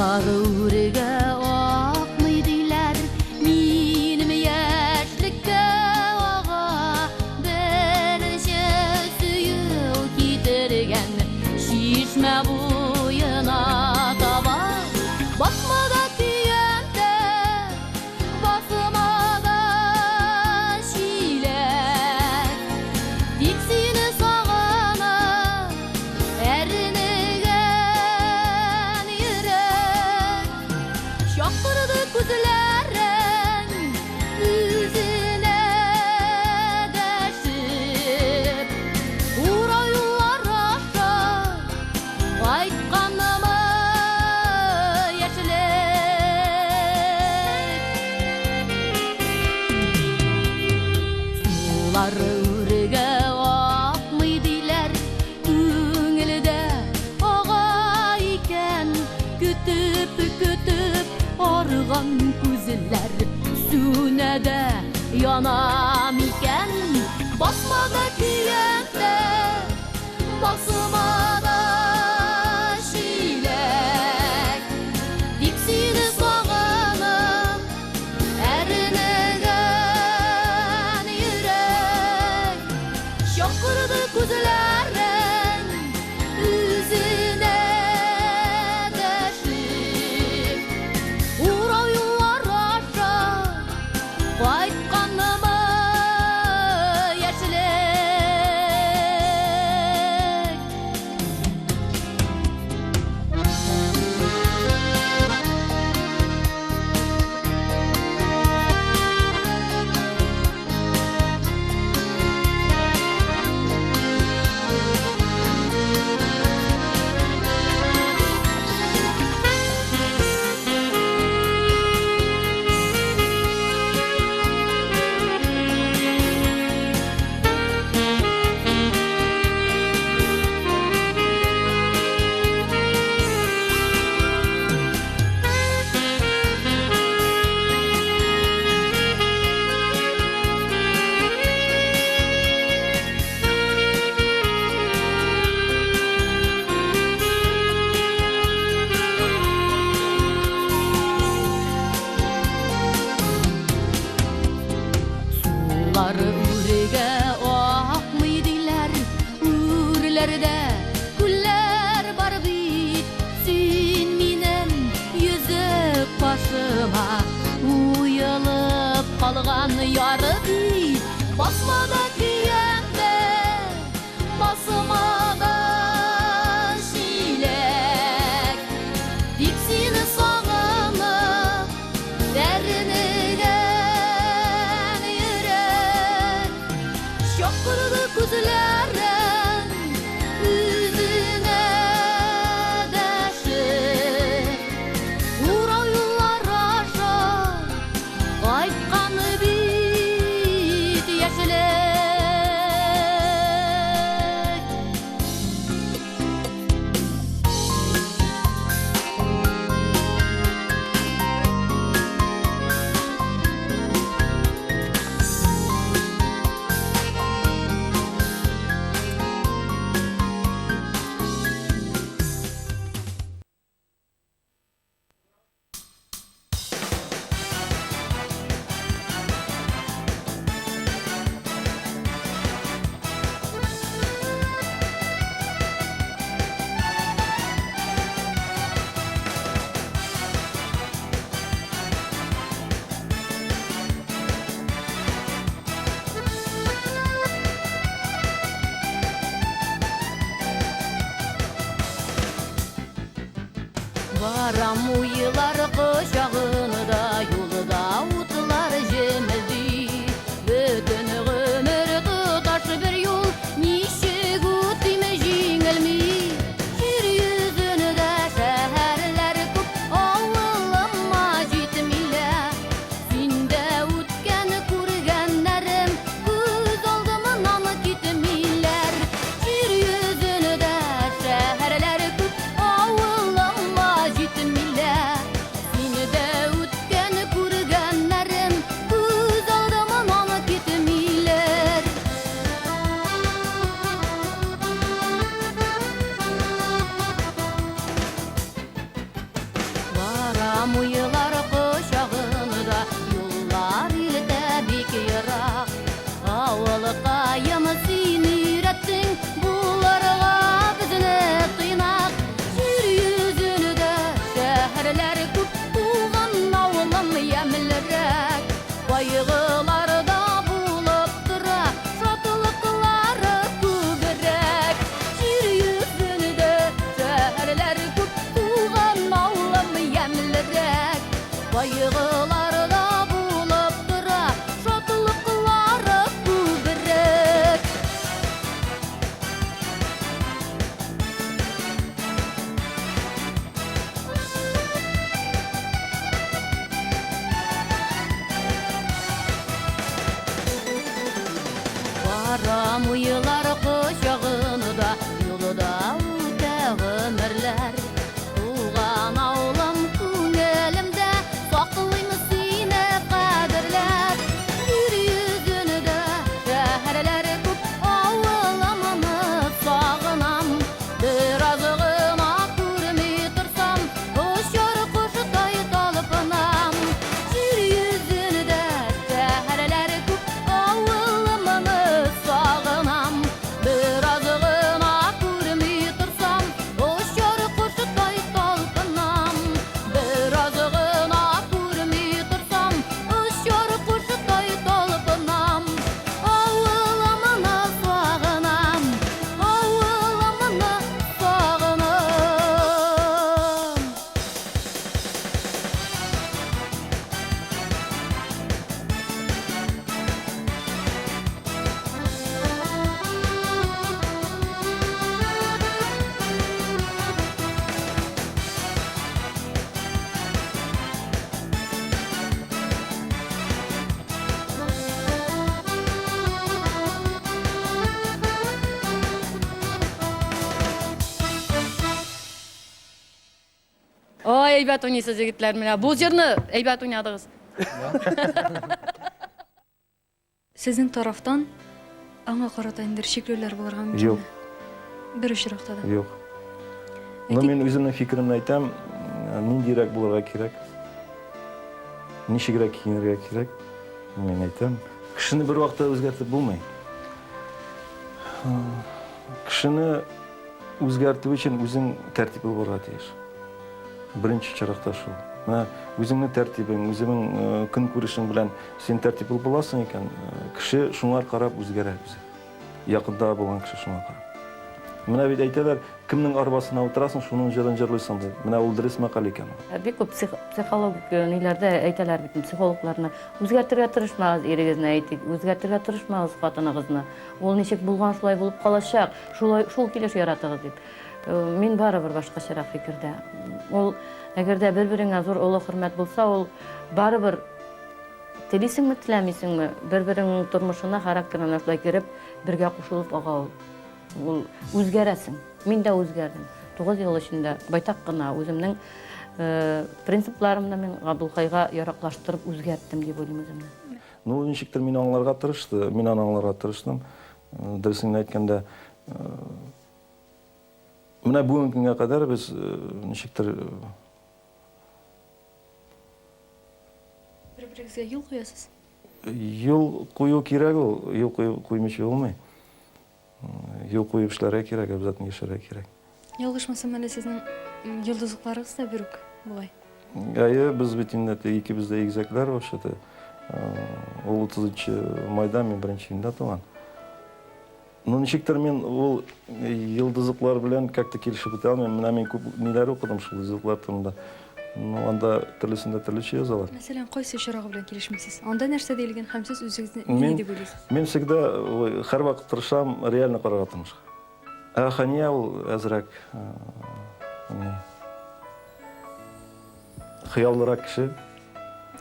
Сулар үргә акмый диләр, минем яшьлеккә ага. Беренче сөю китергән чишмә буена таба. Басмада көянтә, басмада чиләк. Тик сине сагынып, әрнегән йөрәк. Чакырды күзләрең үзенә дәшеп. Урау юллар аша кайтканымы яшьлек. Сулар үргә акмый диләр, күңелдә ага икән. Көтеп, көтеп арыган күзләр сүнә дә яна микән? Басмада көянтә, басмада чиләк. Тик сине сагынып, әрнегән йөрәк. Чакырды күзләрең үзенә дәшеп. Урау юллар аша кайтканымы яшьлек. Сулар үргә акмый диләр, үрләрдә күлләр бар бит. Син минем йөзек кашыма уелып калган яры бит. Басмада көянтә, басмада чиләк. Тик сине сагынып, әрнегән йөрәк. Чакырды күзләрең үзенә дәшеп. Урау юллар аша кайткан бит яшьлек. Барам уйлар кочагында, юлда утлар җемелди. Бөтен гомер тоташ бер юл, ничек үтим җиңелми. Җир йөзендә шәһәрләр күп, авылыма җитмиләр. Синдә үткән күргәннәрем күз алдымнан китмиләр. Җир йөзендә шәһәрләр күп, авылыма җитмиләр. Синдә үткән Барам уйлар кочагында, Юлда үтә гомерләр. Туган авылым күңелемдә, Саклыйм сине кадерләп. Җир йөзендә шәһәрләр күп, Авылымны сагынам. Бераз гына күрми торсам, Очар коштай талпынам. Җир йөзендә шәһәрләр күп, Авылымны сагынам. Бераз гына күрми торсам, Очар коштай талпынам. Бераз гына күрми торсам, Очар коштай талпынам. Авылымны сагынам, Авылымны сагынам. Ой, әйбәт уйныйсыз, егетләр, менә бу җырны әйбәт уйнадыгыз. Сезнең тарафтан аңа карата ниндидер чикләүләр булырга мөмкинме? Юк. Бер очракта да. Юк. Но мин үземнең фикеремне әйтәм, ниндирәк булырга кирәк, ничегрәк киенергә кирәк, мин әйтәм. Кешене бер вакытта үзгәртеп булмый. Кешене үзгәртү өчен үзең тәртипле булырга тиеш. Беренче чиратта шул. Менә үзеңнең тәртибең, үзеңнең э, көнкүрешең белән син тәртипле буласың икән, э, кеше шуңа карап үзгәрә үзе. Якында булган кеше шуңа карап. Менә бит әйтәләр, кемнең арбасына утырасың, шуның җырын җырлыйсың дип. Менә ул дөрес мәкаль икән. Э, бик күп психологик ниләрдә әйтәләр бит психологларны. Үзгәртергә тырышмагыз ирегезне, әйтик, үзгәртергә тырышмагыз хатыныгызны. Ул ничек булган, шулай булып калачак. Шулай шул килеш яратыгыз дип. Мин барыбер башкачарак фикердә. Ул әгәр дә бер-береңә зур олы хөрмәт булса, ул барыбер телисеңме, теләмисеңме, бер-береңнең тормышына, характерына шулай кереп, бергә кушылып ага ул. Ул үзгәрәсең. Мин дә үзгәрдем. 9 ел эчендә байтак кына үземнең принципларымны мин Габдулхайга яраклаштырып үзгәрттем дип уйлыйм үземне. Ну, ничектер мине аңларга тырышты, мин аны аңларга тырыштым. Дөресен генә әйткәндә, менә бүгенге көнгә кадәр без ничектер Бер-берегезгә юл куясыз? Юл кую кирәк ул, юл кую куймыйча булмый. Юл куеп эшләргә кирәк, обязательно яшәргә кирәк. Ялгышмасам, әле сезнең йолдызлыкларыгыз да бер үк бугай. Әйе, без бит инде икебез дә игезәкләр вообще-то. Ул 30 майда, мин 1 июньдә туган. Ну, ничектер мин ул йолдызлыклар белән как-то килешеп бетә алмыйм. Менә мин күп ниләр укыдым шул йолдызлыклар турында. Ну, анда төрлесен дә төрлечә язалар. Мәсәлән, кайсы очрагы белән килешмисез? Анда нәрсә диелгән һәм сез үзегезне нинди дип уйлыйсыз? Мин всегда һәрвакыт тырышам реально карарга тормышка. Ә Хания ул әзрәк ни хыяллырак кеше.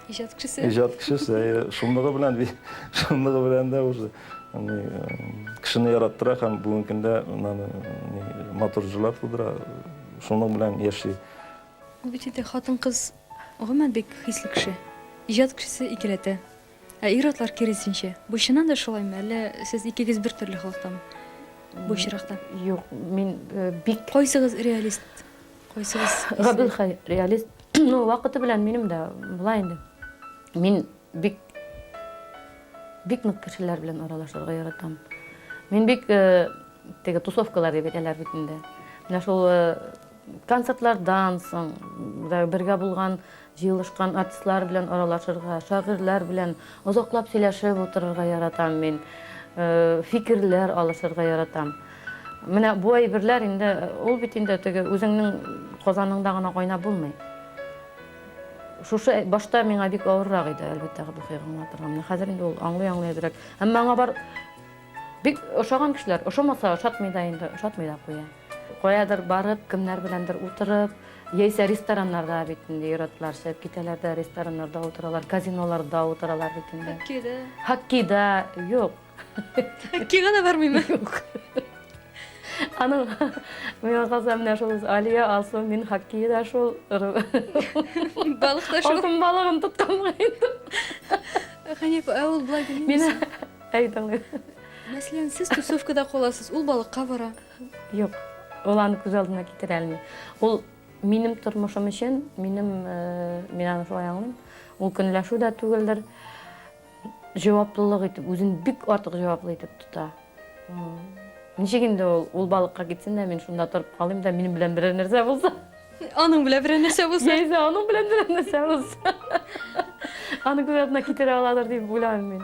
Иҗат кешесе. Иҗат кешесе, әйе. Шунлыгы белән, шунлыгы белән дә уже кешене яраттыра һәм бүгенге көндә матур җырлар тудыра, шуның белән яши. Ул бит инде хатын-кыз гомумән бик хисле кеше. Иҗат кешесе икеләтә. Ә ир-атлар киресенчә. Бу чыннан да шулаймы, әллә сез икегез бер төрле холыктамы бу очракта? Юк, мин бик Кайсыгыз реалист? Кайсыгыз? Габделхәй реалист. Ну, вакыты белән минем дә була инде. Мин бик бик нык кешеләр белән аралашырга яратам. Мин бик э, теге тусовкалар дип әйтәләр бит инде. Менә шул э, концертлардан соң бергә булган Җыелышкан артистлар белән аралашырга, шагыйрьләр белән озаклап сөйләшеп утырырга яратам мин. Фикерләр алышырга яратам. Менә бу әйберләр инде, ул бит инде теге үзеңнең казаныңда гына кайнап булмый. Шушы башта миңа бик авыррак иде, әлбәттә, Габделхәйгә аңлатырга. Менә хәзер инде ул аңлый-аңлый әзрәк. Әмма аңа бар бик ошаган кешеләр, ошамаса, ошатмый да инде, ошатмый да куя. Каядыр барып, кемнәр беләндер утырып, яисә рестораннарда бит инде ир-атлар чыгып китәләр дә, рестораннарда утыралар, казиноларда утыралар бит инде. Хоккейда. Хоккейда, юк. Хоккейга да бармыймы? Юк. Аның миңа калса менә шул Алия, Алсу, мин хоккейда шул. Балык та шул. Алтын балыгын тотканмын инде. Хәния апа, ә ул болай димиме? Мин әй тыңлыйм. Мәсәлән, сез тусовкада каласыз, ул балыкка бара. Юк, ул аны күз алдына китерә алмый. Ул минем тормышым өчен, минем, мин аны шулай аңлыйм, ул көнләшү дә түгелдер, җаваплылык итеп, үзен бик артык җаваплы итеп тота. Ничек инде ул, ул балыкка китсен дә, мин шунда торып калыйм да, минем белән берәр нәрсә булса. Аның белән берәр нәрсә булса. Яисә аның белән берәр нәрсә булса. Аны күз алдына китерә аладыр дип уйламыйм мин.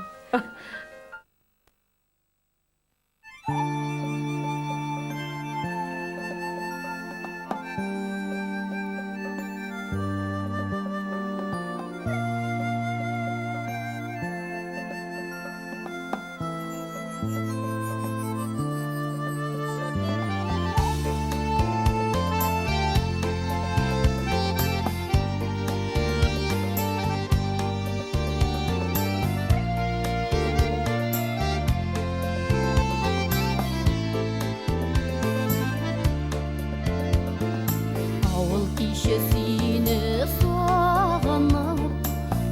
Авыл киче сине сагынып,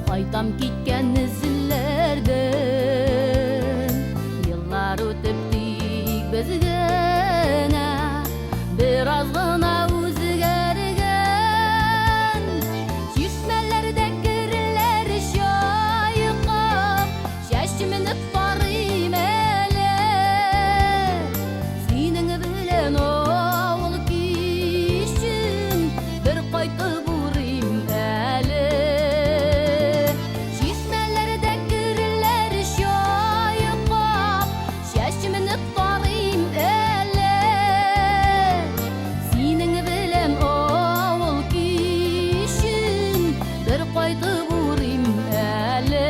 Кайтам киткән эзләрдән. Еллар үтеп тик без генә Бераз гына үзгәргән. Чишмәләрдә керләр чайкап, Чәчемне тарыйм әле. Синең белән авыл кичен Бер кайтып урыйм әле. Чишмәләрдә керләр чайкап, Чәчемне тарыйм әле. Синең белән авыл кичен Бер кайтып урыйм әле.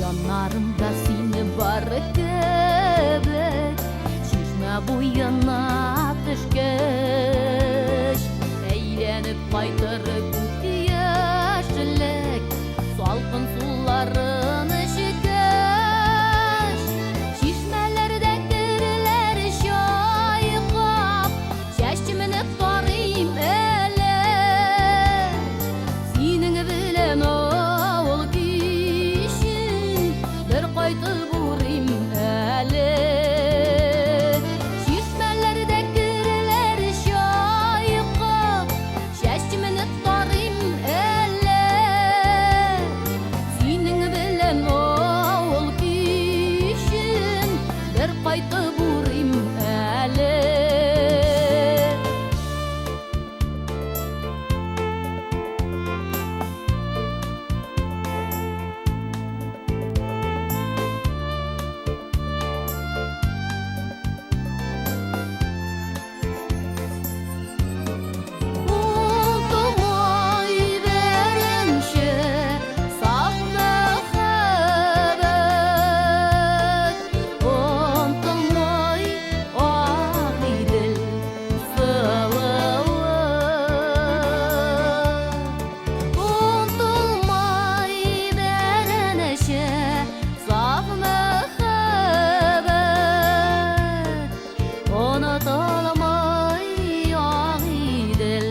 Яннарымда сине бар кебек, Чишмә буена төшкәч, Әйләнеп кайтыр күк яшьлек, Салкын суларын эчкәч. Чишмәләрдә керләр чайкап, Чәчемне тарыйм әле. Синең белән авыл кичен Бер кайтып урыйм әле. Чишмәләрдә керләр чайкап, Чәчемне тарыйм әле. Синең белән авыл кичен Бер кайтып урыйм әле. Ул тумай беренче саф мәхәббәт, Онтылмай Агыйдел сылуы. Онтылмай беренче саф мәхәббәт, Онытылмай Агыйдел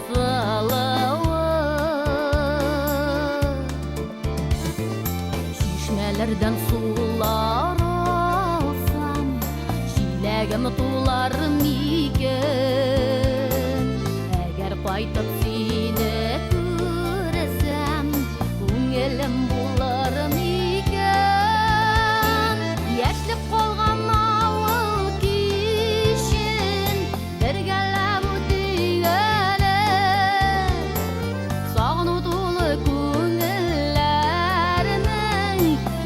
сылуы. Чишмәләрдән сулар алсам, Чиләгем тулар микән? Әгәр кайтып сине күрсәм, Күңелем булыр микән? Яшьлек калган авыл кичен Бергәләп үтик әле. Сагыну тулы күңелләрнең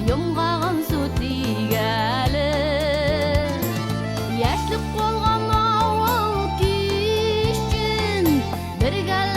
Йомгагын сүтик әле. Яшьлек калган авыл кичен Бергәләп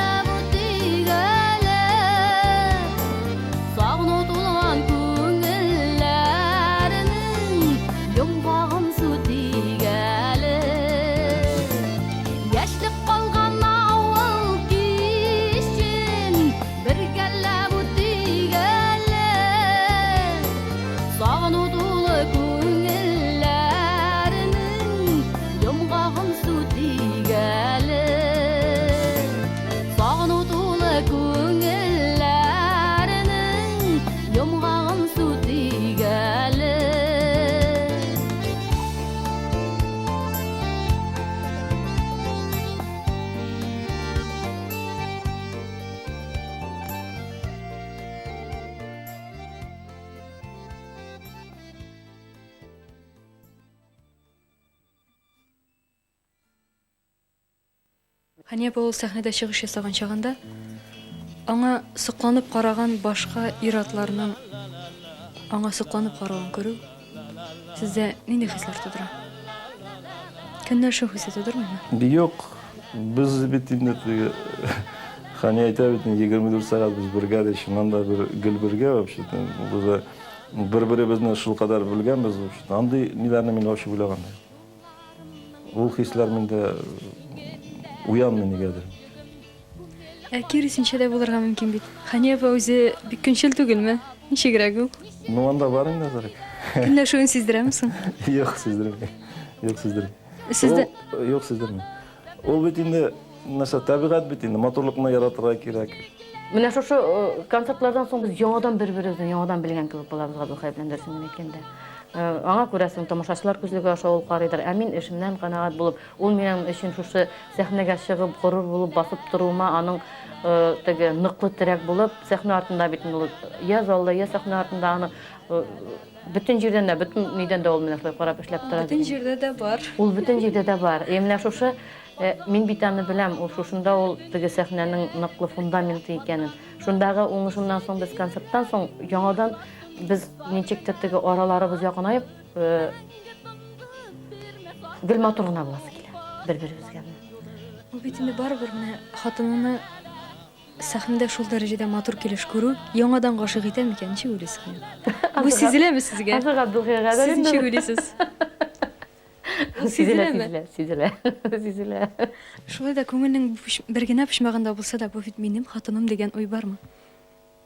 Хәния апа ул сәхнәдә чыгыш ясаган чагында аңа сокланып караган башка ир-атларның аңа сокланып каравын күрү сездә нинди хисләр тудыра? Көнләшү хисе тудырмыймы? Юк, без бит инде теге Хәния әйтә бит инде 24 сәгать без бергә ди, чыннан да бер гел бергә вообще-то. Без бер-беребезне шулкадәр белгәнбез вообще-то. Андый ниләрне мин вообще уйлаган да юк. Ул хисләр миндә уянмый нигәдер. Ә киресенчә дә булырга мөмкин бит. Хәния апа үзе бик көнчел түгелме? Ничегрәк ул? Ну, анда бар инде әзерәк. Көнләшүен сиздерәме соң? Юк, сиздерми. Юк, сиздерми. Сездә Юк, сиздерми. Ул бит инде нәрсә, табигать бит инде, матурлыкны яратырга кирәк. Менә шушы э, концертлардан соң без яңадан бер-беребезне яңадан белгән кебек булабыз Габделхәй белән дөресен генә әйткәндә. Э, аңа күрәсең, тамашачылар күзлеге аша ул карыйдыр. Ә мин эшемнән канәгать булып, ул минем өчен шушы сәхнәгә чыгып, горур булып басып торуыма аның э, теге ныклы терәк булып, сәхнә артында бит инде ул я залда, я сәхнә артында аны бөтен җирдән дә, бөтен нидән дә ул менә шулай карап эшләп тора. Бөтен җирдә дә бар. Ул бөтен җирдә дә бар. И менә шушы мин бит аны беләм, ул шушында ул теге сәхнәнең ныклы фундаменты икәнен. Шундагы уңышымнан соң без концерттан соң яңадан без ничектер теге араларыбыз якынаеп, гел матур гына буласы килә бер-беребезгә. Ул бит инде барыбер менә хатыныңны сәхнәдә шул дәрәҗәдә матур килеш күрү яңадан гашыйк итә микән? Ничек уйлыйсыз, Хәния? Бу сизеләме сезгә? Азык Абдулхәйгә Сез ничек уйлыйсыз? Ул Сизелә, сизеләме? сизелә, сизелә, сизелә. Шулай да күңелнең бер генә почмагында булса да, бу бит минем хатыным дигән уй бармы?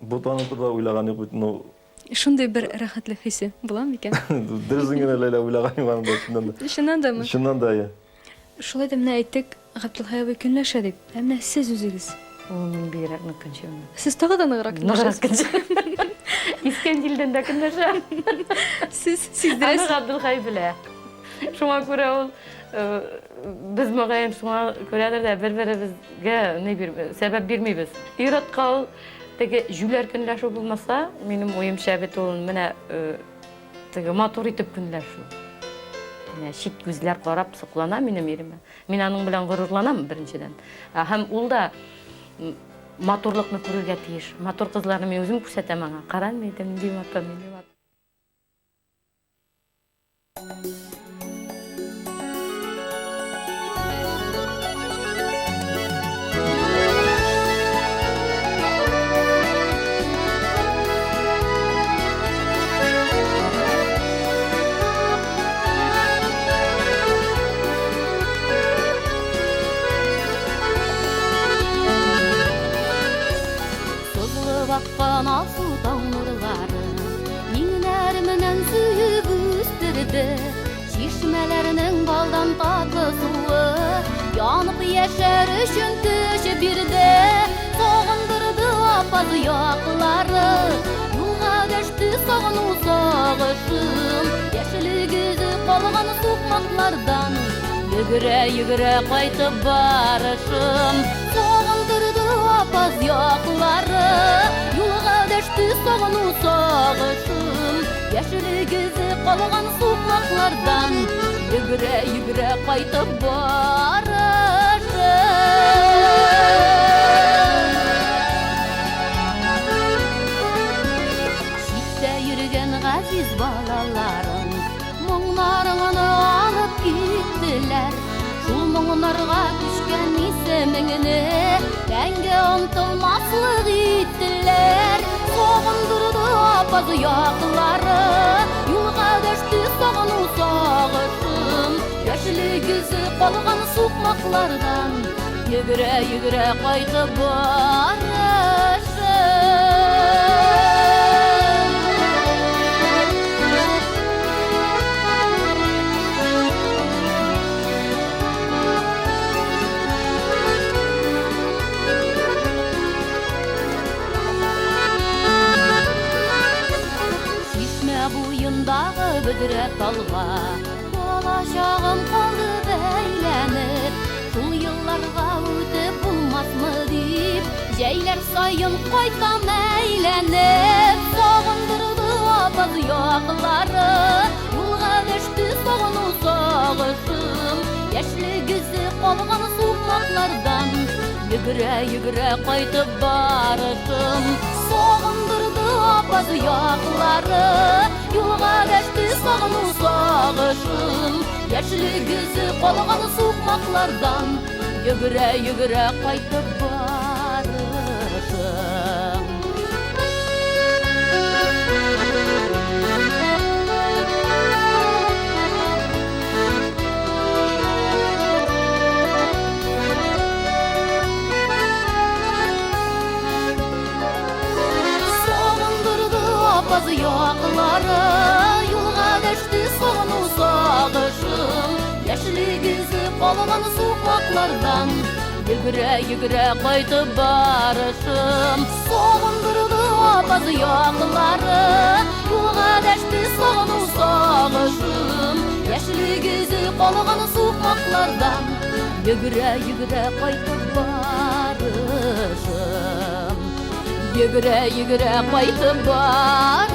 Бу турыда уйлаган юк бит, ну. Шундый бер рәхәтлек хисе була микән? Дөресен генә, Ләйлә, уйлаган юк аны да, чыннан да. Чыннан дамы? Чыннан да, әйе. Шулай да менә әйттек, Габделхәй абый көнләшә дип. Ә менә сез үзегез? Ул мин бигрәк нык көнчемен. Сез тагы да ныграк көнләшәсез. Ныграк көнчемен. Искән җилдән дә көнләшәм. Сез сиздерәсез. Аны Габделхәй белә. Шуңа күрә ул без мөгаен шуңа күрәдер дә бер-беребезгә ни бир, сәбәп бирмибез. Ир-атка ул теге җүләр көнләшү булмаса, минем уемча бит ул менә теге матур итеп көнләшү. Менә чит күзләр карап соклана минем иремә. Мин аның белән горурланам беренчедән. Һәм ул да матурлыкны күрергә тиеш. Матур кызларны мин үзем күрсәтәм аңа. Кара, мин әйтәм, нинди матур, нинди матур. Сызылып аккан алсу таң нурлары Миңнәр менән сөеп үстерде. Чишмәләрнең балдан татлы суы Янып яшәр өчен көч бирде. Сагындырды Апаз яклары, Юлга дәште сагыну сагышым. Яшеллек эзе калган сукмаклардан Йөгерә-йөгерә кайтып барышым. Сагындырды Апаз яклары, Юлга дәште сагыну сагышым. Яшеллек эзе калган сукмаклардан Йөгерә-йөгерә кайтып барышым. Читтә йөргән газиз балаларың Моңнарыңны алып киттеләр. Шул моңнарга күчкән исемеңне Мәңге онытылмаслык иттеләр. Сагындырды Апаз яклары, Юлга дәште сагыну сагышым. Яшьлек эзе калган сукмаклардан Йөгерә-йөгерә кайтып барышым. Чишмә буендагы бөдрә талга Бала чагым калды бәйләнеп. Шул елларга үтеп булмасмы дип, Җәйләр саен кайтам әйләнеп. Сагындырды Апаз яклары, Юлга дәште сагыну сагышым. Яшьлек эзе калган сукмаклардан. сукмаклардан Йөгерә-йөгерә кайтып барышым. Сагындырды Апаз яклары, Юлга дәште сагыну сагышым. Яшьлек эзе калган сукмаклардан Йөгерә-йөгерә кайтып барышым. Сагындырды Апаз яклары, Юлга дәште сагыну сагышым. Яшьлек эзе калган сукмаклардан Йөгерә-йөгерә кайтып барышым. Сагындырды Апаз яклары, Юлга дәште сагыну сагышым. Яшьлек эзе калган сукмаклардан Йөгерә-йөгерә кайтып барышым. Йөгерә-йөгерә кайтып барышым.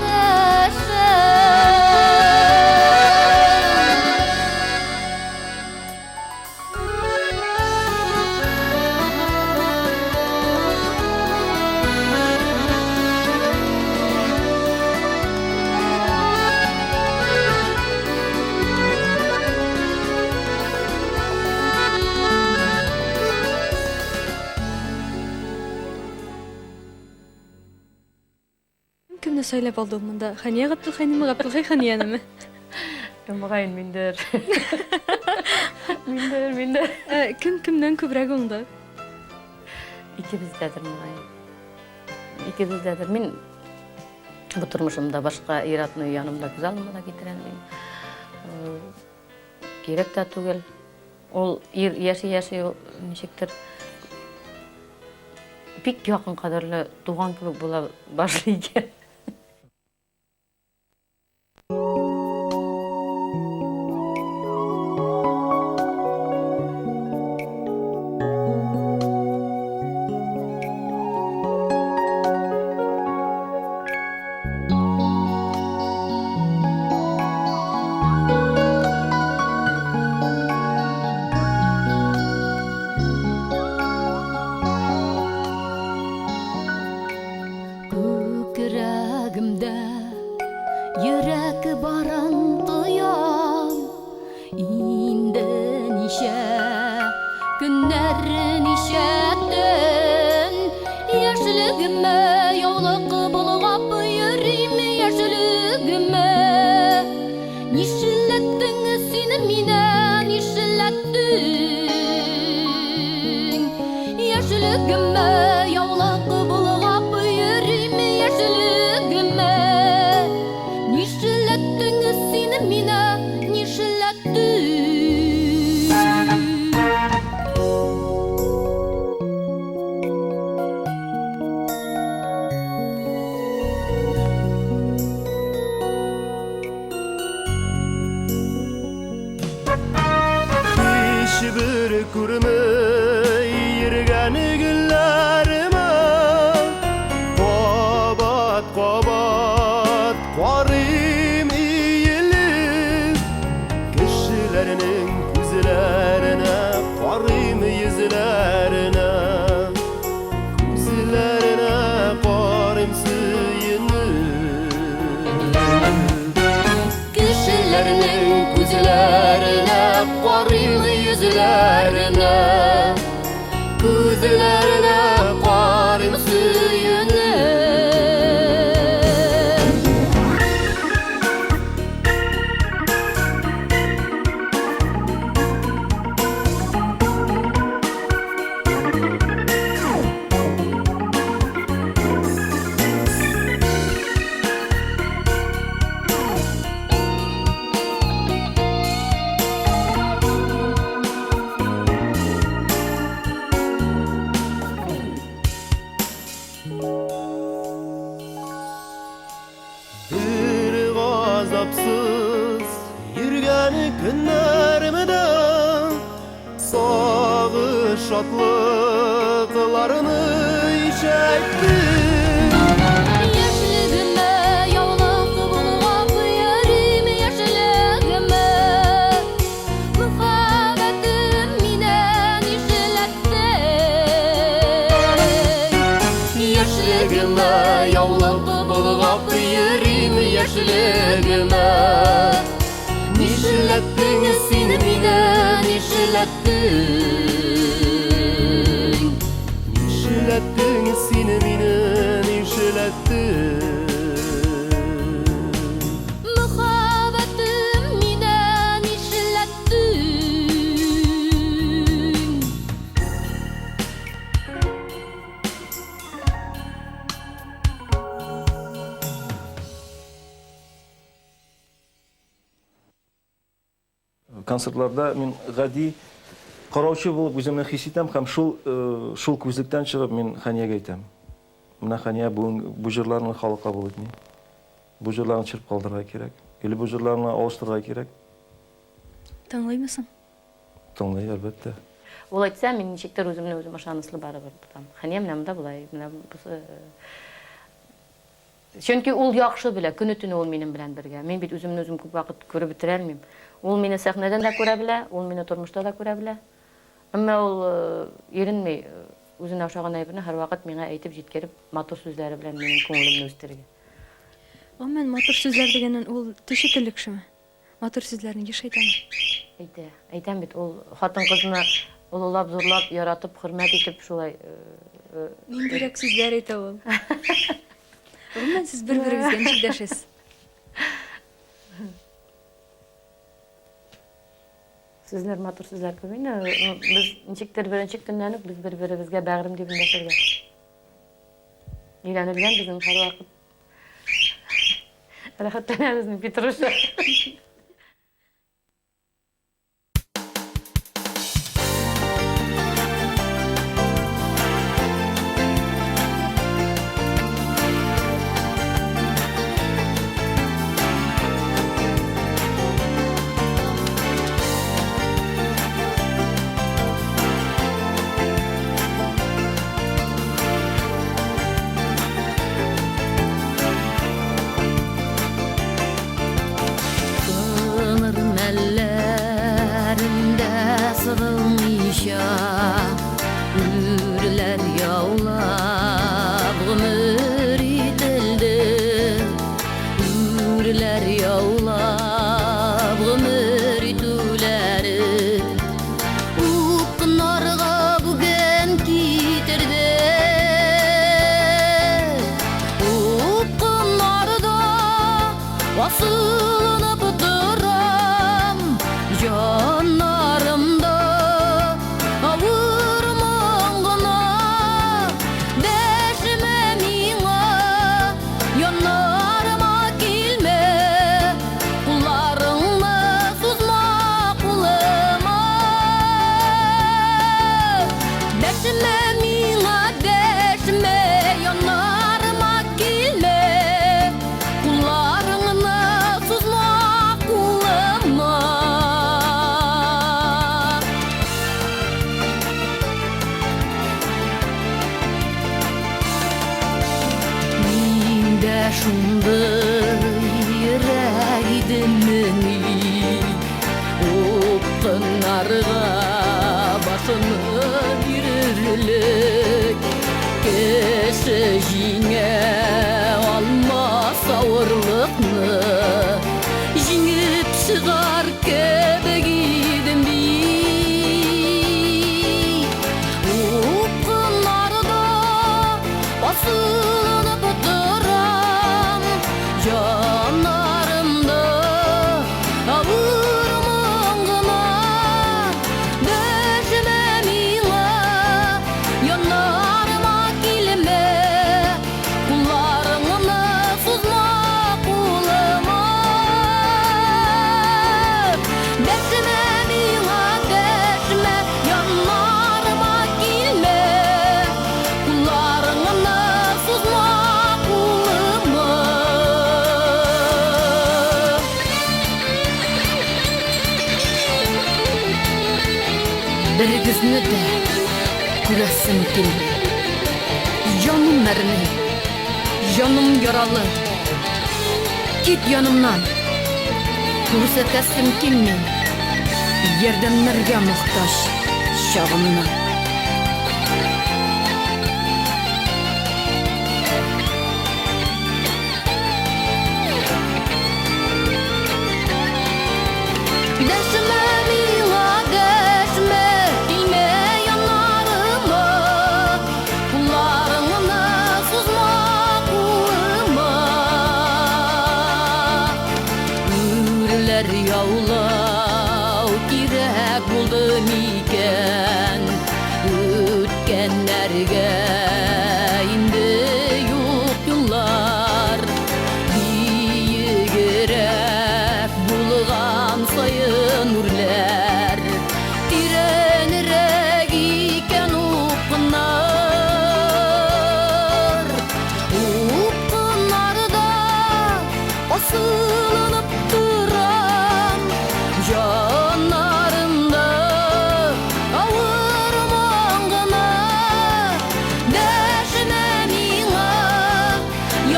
Кемне сайлап алды ул монда? Хәния Габделхәйнеме, Габделхәй Хәниянеме? Мөгаен миндер. Миндер, миндер. Ә, кем кемнән күбрәк уңды? Икебездәдер мөгаен. Икебездәдер. Мин бу тормышымда башка ир-атны янымда күз алдыма да китерә алмыйм. Кирәк тә түгел. Ул ир яши-яши ул ничектер бик якын кадерле туган кебек була башлый икән. Күкрәгемдә йөрәк барын тоям. Инде ничә көннәр, ничә төн яшьлегемә яулык болгап йөрим яшьлегемә. Нишләттең син мине, нишләттең? Яшьлегемә яулык болгап йөрим яшьлегемә. Нишләттең син мине, нишләттең? Һичбер күрми йөргән гөлләремә Кабат, кабат карыйм иелеп Кешеләрнең күзләренә карыйм йөзләренә Күзләренә карыйм сөенеп Кешеләрнең күзләренә карыйм йөзләренә Күзләренә карыйм сөенеп. Бер газапсыз йөргән көннәремдә Сагыш шатлыкларны ишәйттем. Яшьлегемә яулык болгап йөрим яшьлегемә. Мөхәббәтем мине нишләттең? Яшьлегемә яулык болгап йөрим яшьлегемә. Нишләттең син мине, нишләттең? Нишләттең син мине, нишләттең? Мөхәббәтем мине нишләттең? Концертларда мин гади караучы булып үземне хис итәм һәм шул э, шул күзлектән чыгып мин Хәниягә әйтәм. Менә Хәния бүген бу җырларны халык кабул итми. Бу җырларны төшереп калдырырга кирәк. Или бу җырларны алыштырырга кирәк. Тыңлыймы соң? Тыңлый, әлбәттә. Ул әйтсә, мин ничектер үземне үзем ышанычлы барыбер тотам. Хәния менә монда болай, менә бусы Чөнки ул яхшы белә, көне-төне ул минем белән бергә. Мин бит үземне үзем күп вакыт күреп бетерә алмыйм. Ул мине сәхнәдән дә күрә белә, ул мине тормышта да күрә белә. Әмма ул иренми, үзенә ошаган әйберне һәрвакыт миңа әйтеп җиткереп, матур сүзләре белән минем күңелемне үстерергә. Гомумән, матур сүзләр дигәннән, ул төче телле кешеме? Матур сүзләрне еш әйтәме? Әйтә. Әйтәм бит, ул хатын-кызны олылап, зурлап, яратып, хөрмәт итеп шулай. Ниндирәк сүзләр әйтә ул? Гомумән, сез бер-берегезгә ничек дәшәсез? Сүзләр, матур сүзләр күп инде. Без ничектер беренче көннән үк без бер-беребезгә бәгърем дип эндәшергә өйрәнелгән безнең һәрвакыт. Рәхәтләнәбез мин Петруша. Тыныр мәлләремдә сыгылмыйча, Үрләр яулап гомер ителде. Үрләр яулап гомер итүләре Упкыннарга бүген китерде. Упкыннарда асылынып торам, җаннарымда авыр моң гына. Дәшмә миңа, яннарыма килмә, кулларыңны сузма кулыма. Дәшмә миңа, дәшмә, яннарыма килмә, кулларыңны сузма кулыма. Мин дә шундый йөрәк идеммени, Упкыннарга башымны бирерлек, Кеше җиңә алмас авырлыкны, Җиңеп чыгар кебек идем бит. Упкыннарда асылынып торам, җаннарымда авыр моң гына. Дәшмә миңа, яннарыма килмә, кулларыңны сузма кулыма. Дәшмә миңа, дәшмә, яннарыма килмә, кулларыңны сузма кулыма. Берегезне дә күрәсем килми. Җаным әрни, җаным яралы. Кит янымнан. Күрсәтәсем килми. Ярдәмнәргә мохтаҗ чагымны.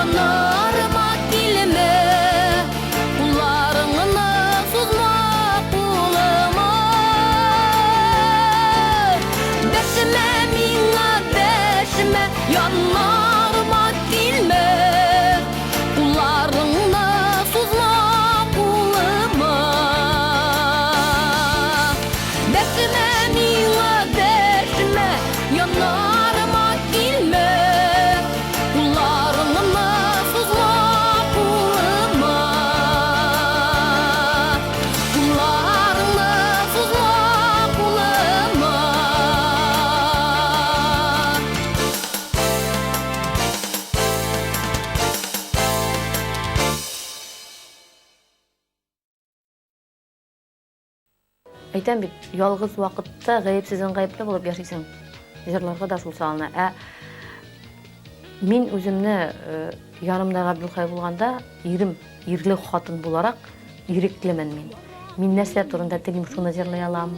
Яннарыма килмә, кулларыңны сузма кулыма. Дәшмә миңа, дәшмә, яннарыма килмә. Кулларыңны сузма кулыма. Дәшмә миңа, дәшмә, яннарыма килмә. Кулларыңны сузма кулыма. Кулларыңны сузма кулыма. Әйтәм бит, ялгыз вакытта гаепсезең гаепле булып яшисең. Җырларга да шул салына. Ә мин үземне э, янымда Габдулхай булганда, ирем, ирле хатын буларак иреклемен мин. Мин нәрсә турында телим, шуны җырлый алам.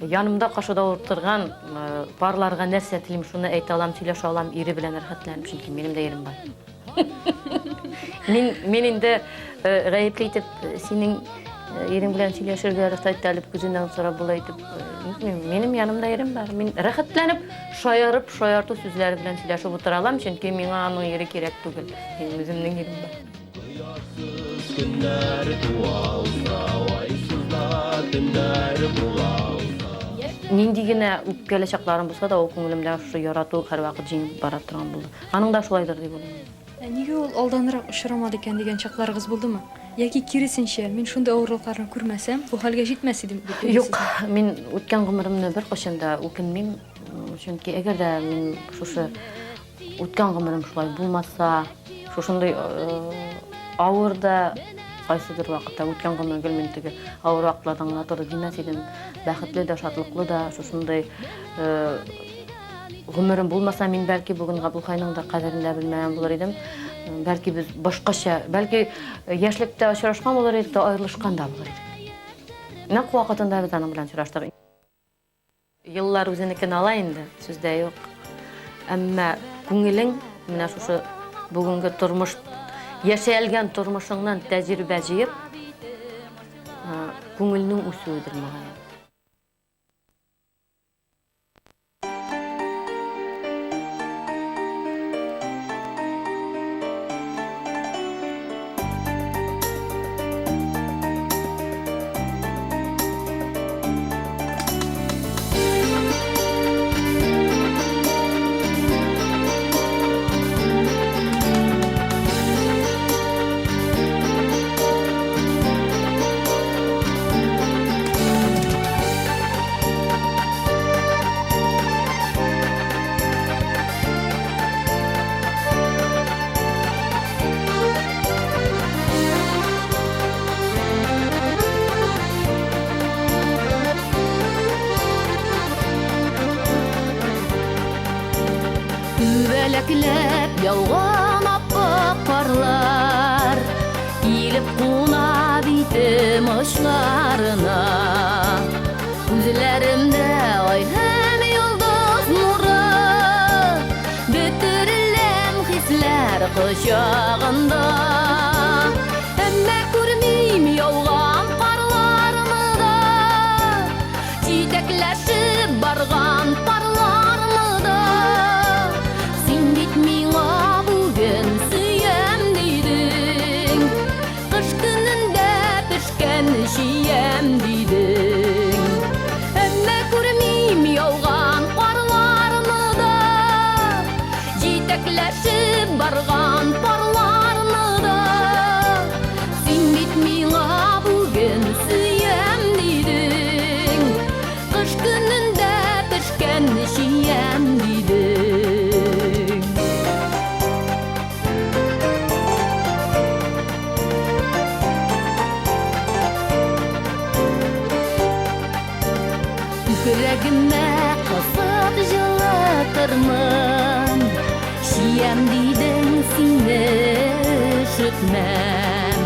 Янымда каршыда утырган э, парларга нәрсә телим, шуны әйтә алам, сөйләшә алам, ире белән рәхәтләнеп, чөнки минем дә ирем бар. Мин мин инде э, гаепле итеп э, синең э, ирең белән сөйләшергә рөхсәт итә әле күзеннән сорап болай итеп. Минем янымда ирем бар. Мин рәхәтләнеп, шаярып, шаярту сүзләре белән сөйләшеп утыра алам, чөнки миңа аның ире кирәк түгел. Минем үземнең ирем бар. Кояшсыз көннәр туа алса, айсыз да төннәр була алса. Нинди генә үпкәле чакларым булса да, ул күңелемдә шушы ярату һәрвакыт җиңеп бара торган булды. Аның да шулайдыр дип уйлыйм. Ә нигә ул алданрак очрамады икән дигән чакларыгыз булдымы? Яки киресенчә, мин шундый авырлыкларны күрмәсәм, бу хәлгә җитмәс идем дип уйлыйсызмы? Юк, мин үткән гомеремне беркайчан да үкенмим. Чөнки әгәр дә мин шушы үткән гомерем шулай булмаса, шушындый авыр да кайсыдыр вакытта үткән гомер гел мин теге авыр вакытлардан гына торды димәс идем. Бәхетле дә, шатлыклы да, шушындый гомерем булмаса, мин бәлки бүген Габдулхайның да кадерен дә белмәгән булыр идем. Бәлки без башкача, бәлки яшьлектә очрашкан булыр идек тә, аерылышкан да булыр идек. Нәкъ вакытында без аның белән очраштык. Еллар үзенекен ала инде, сүз дә юк. Әмма күңелең менә шушы бүгенге тормыш, яшәлгән тормышыңнан тәҗрибә җыеп, күңелнең үсүедер мөгаен. Күбәләкләп яуган ап-ак карлар Килеп куна битем очларына. Күзләремдә ай һәм йолдыз нуры, Бөтереләм хисләр кочагында. Әмма күрмим яуган карларны да, Җитәкләшеп барган парларны да. Син бит миңа бүген сөям дидең, Кыш көнендә пешкән чиям дидең. Әмма күрмим яуган карларны да, Җитәкләшеп барган парларны да. Син бит миңа бүген сөям дидең, Кыш көнендә пешкән чиям дидең. Күкрәгемә кысып җылытырмын, Чиям дидең, сине өшетмәм.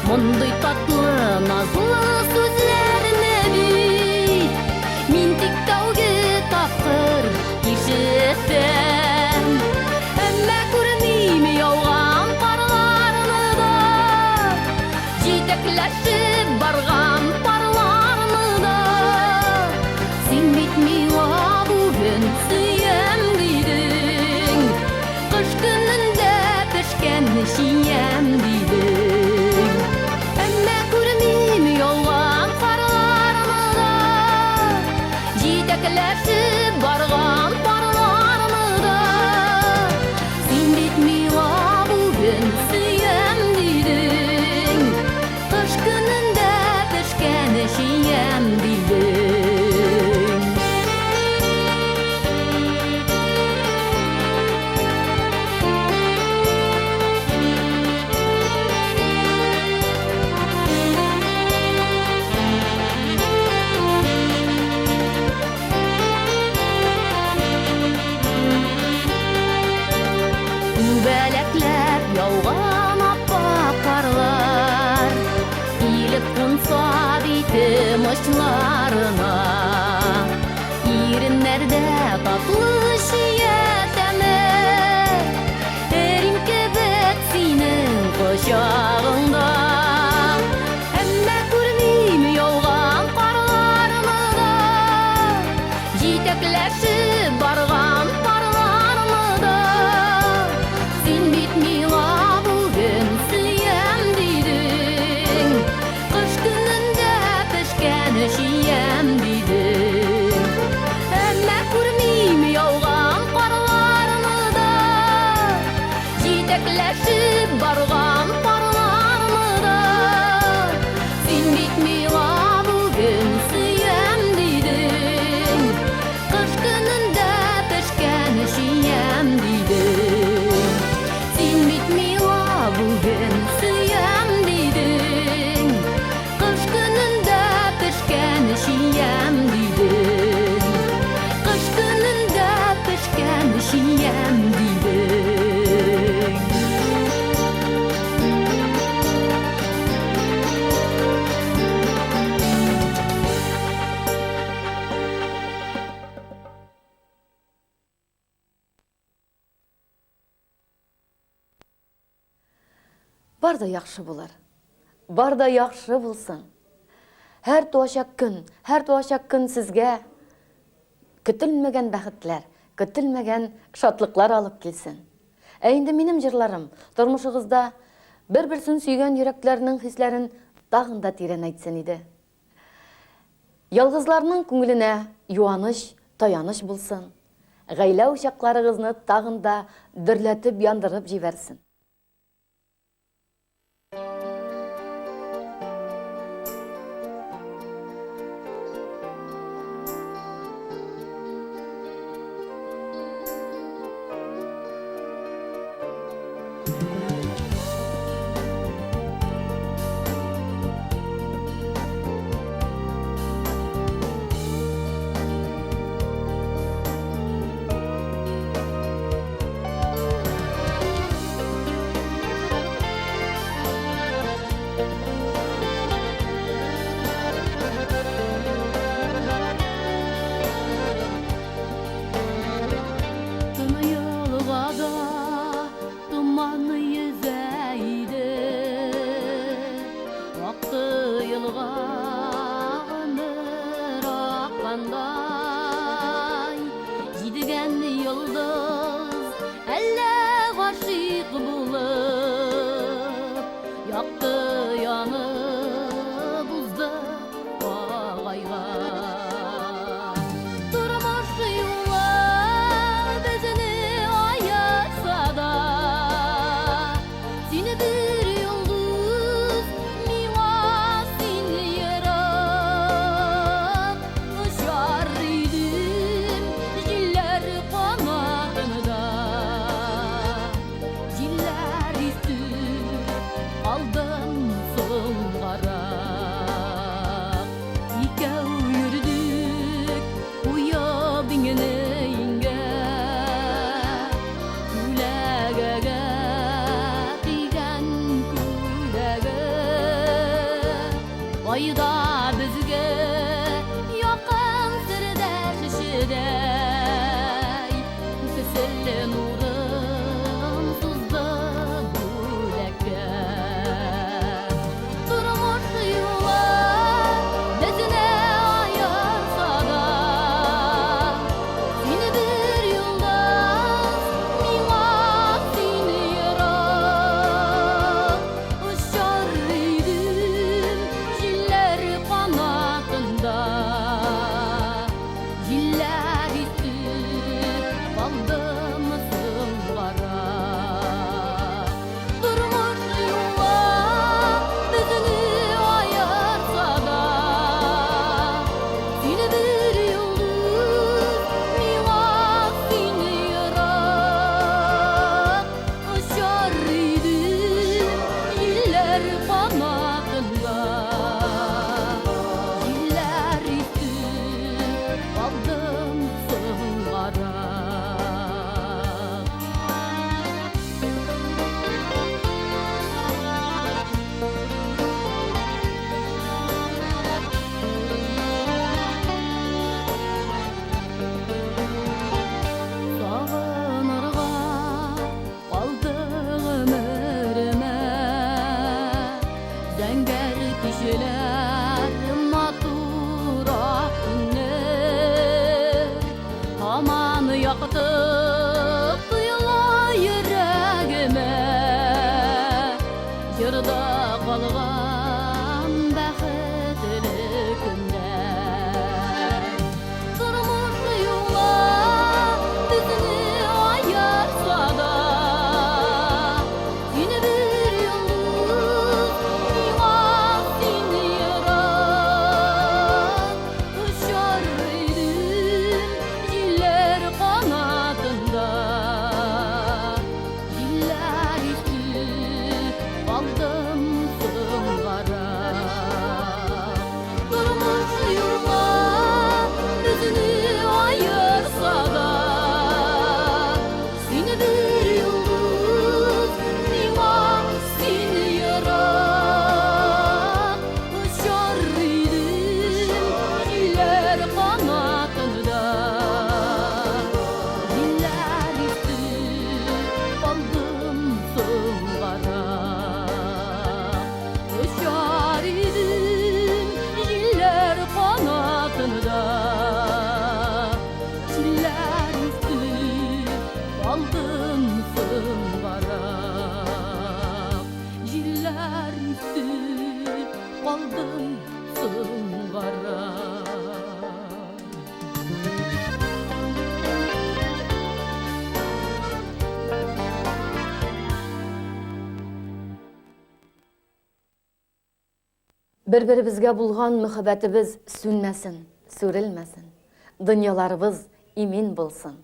Мондый татлы, назлы сүзләрне бит Мин тик тәүге тапкыр ишетәм. Әмма күрмим яуган пешкән чиям дидең. Әмма күрмим яуган карларны да, җитәкләшеп барган парларны да. Син бит миңа бүген сөям дидең, Кыш көнендә пешкән чиям дидең. Күбәләкләп яуган ап-ак карлар Килеп кунса битем очларына. Иреннәрдә татлы чия тәме, Эрим кебек синең кочагыңда. Әмма күрмим яуган карларны да, Җитәкләшеп барган парларны да. Син бит миңа бүген сөям дидең, Кыш көнендә пешкән чиям дидең. Әмма күрмим яуган карларны да, Җитәкләшеп барган парларны да. Син бит миңа бүген сөям дидең, Кыш көнендә пешкән чиям дидең. Син бит миңа бүген сөям дидең, Кыш көнендә пешкән чиям дидең. Кыш көнендә пешкән чиям дидең. Бар да яхшы булыр. Бар да яхшы булсын. Һәр туачак көн, һәр туачак көн сезгә көтелмәгән бәхетләр, көтелмәгән шатлыклар алып килсен. Ә инде минем җырларым тормышыгызда бер-берсен сөйгән йөрәкләрнең хисләрен тагын да тирәнәйтсен иде. Ялгызларның күңеленә юаныч, таяныч булсын. Гаилә учакларыгызны тагын да дөрләтеп яндырып җибәрсен. Тын елгада томан йөзә иде. Акты елга гомер аккандай. Җидегән йолдыз әллә гашыйк булып, Якты янып узды агайга. Тормыш юлы безне аерса да, Син бер йолдыз, миңа син ерак. Очар идем җилләр канатында. Җилләр исте алдым соңгарак. Икәү йөрдек куеп иңне иңгә. Күләгәгә тигән күләгә. Кайда безгә якын сердәш кешедәй, Төселле нурын сузды бүләккә. Тормыш юлы безне аерса да, Син бер йолдыз, миңа син ерак. Очар идем җилләр канатында. Җилләр итеп калдым соңгарак. Сагынырга калды гомеремә. Зәңгәр кичәләр, матур ак көннәр. Һаман якты тоела йөрәгемә. Җырда калган бәхетле көннәр. Тормыш юлы безне аерса да, Син бер йолдыз, миңа син ерак. Очар идем җилләр канатында. Җилләр исте, калдым соңгарак. Тормыш юлы безне аерса да, Син бер йолдыз, миңа син ерак. Очар идем җилләр канатында. Җилләр исте, калдым соңгарак. Очар идем җилләр канатында. Җилләр исте, калдым соңгарак. Җилләр исте, калдым соңгарак. Бер-беребезгә булган мөхәббәтебез сүнмәсен, сүрелмәсен. Дөньяларыбыз имин булсын.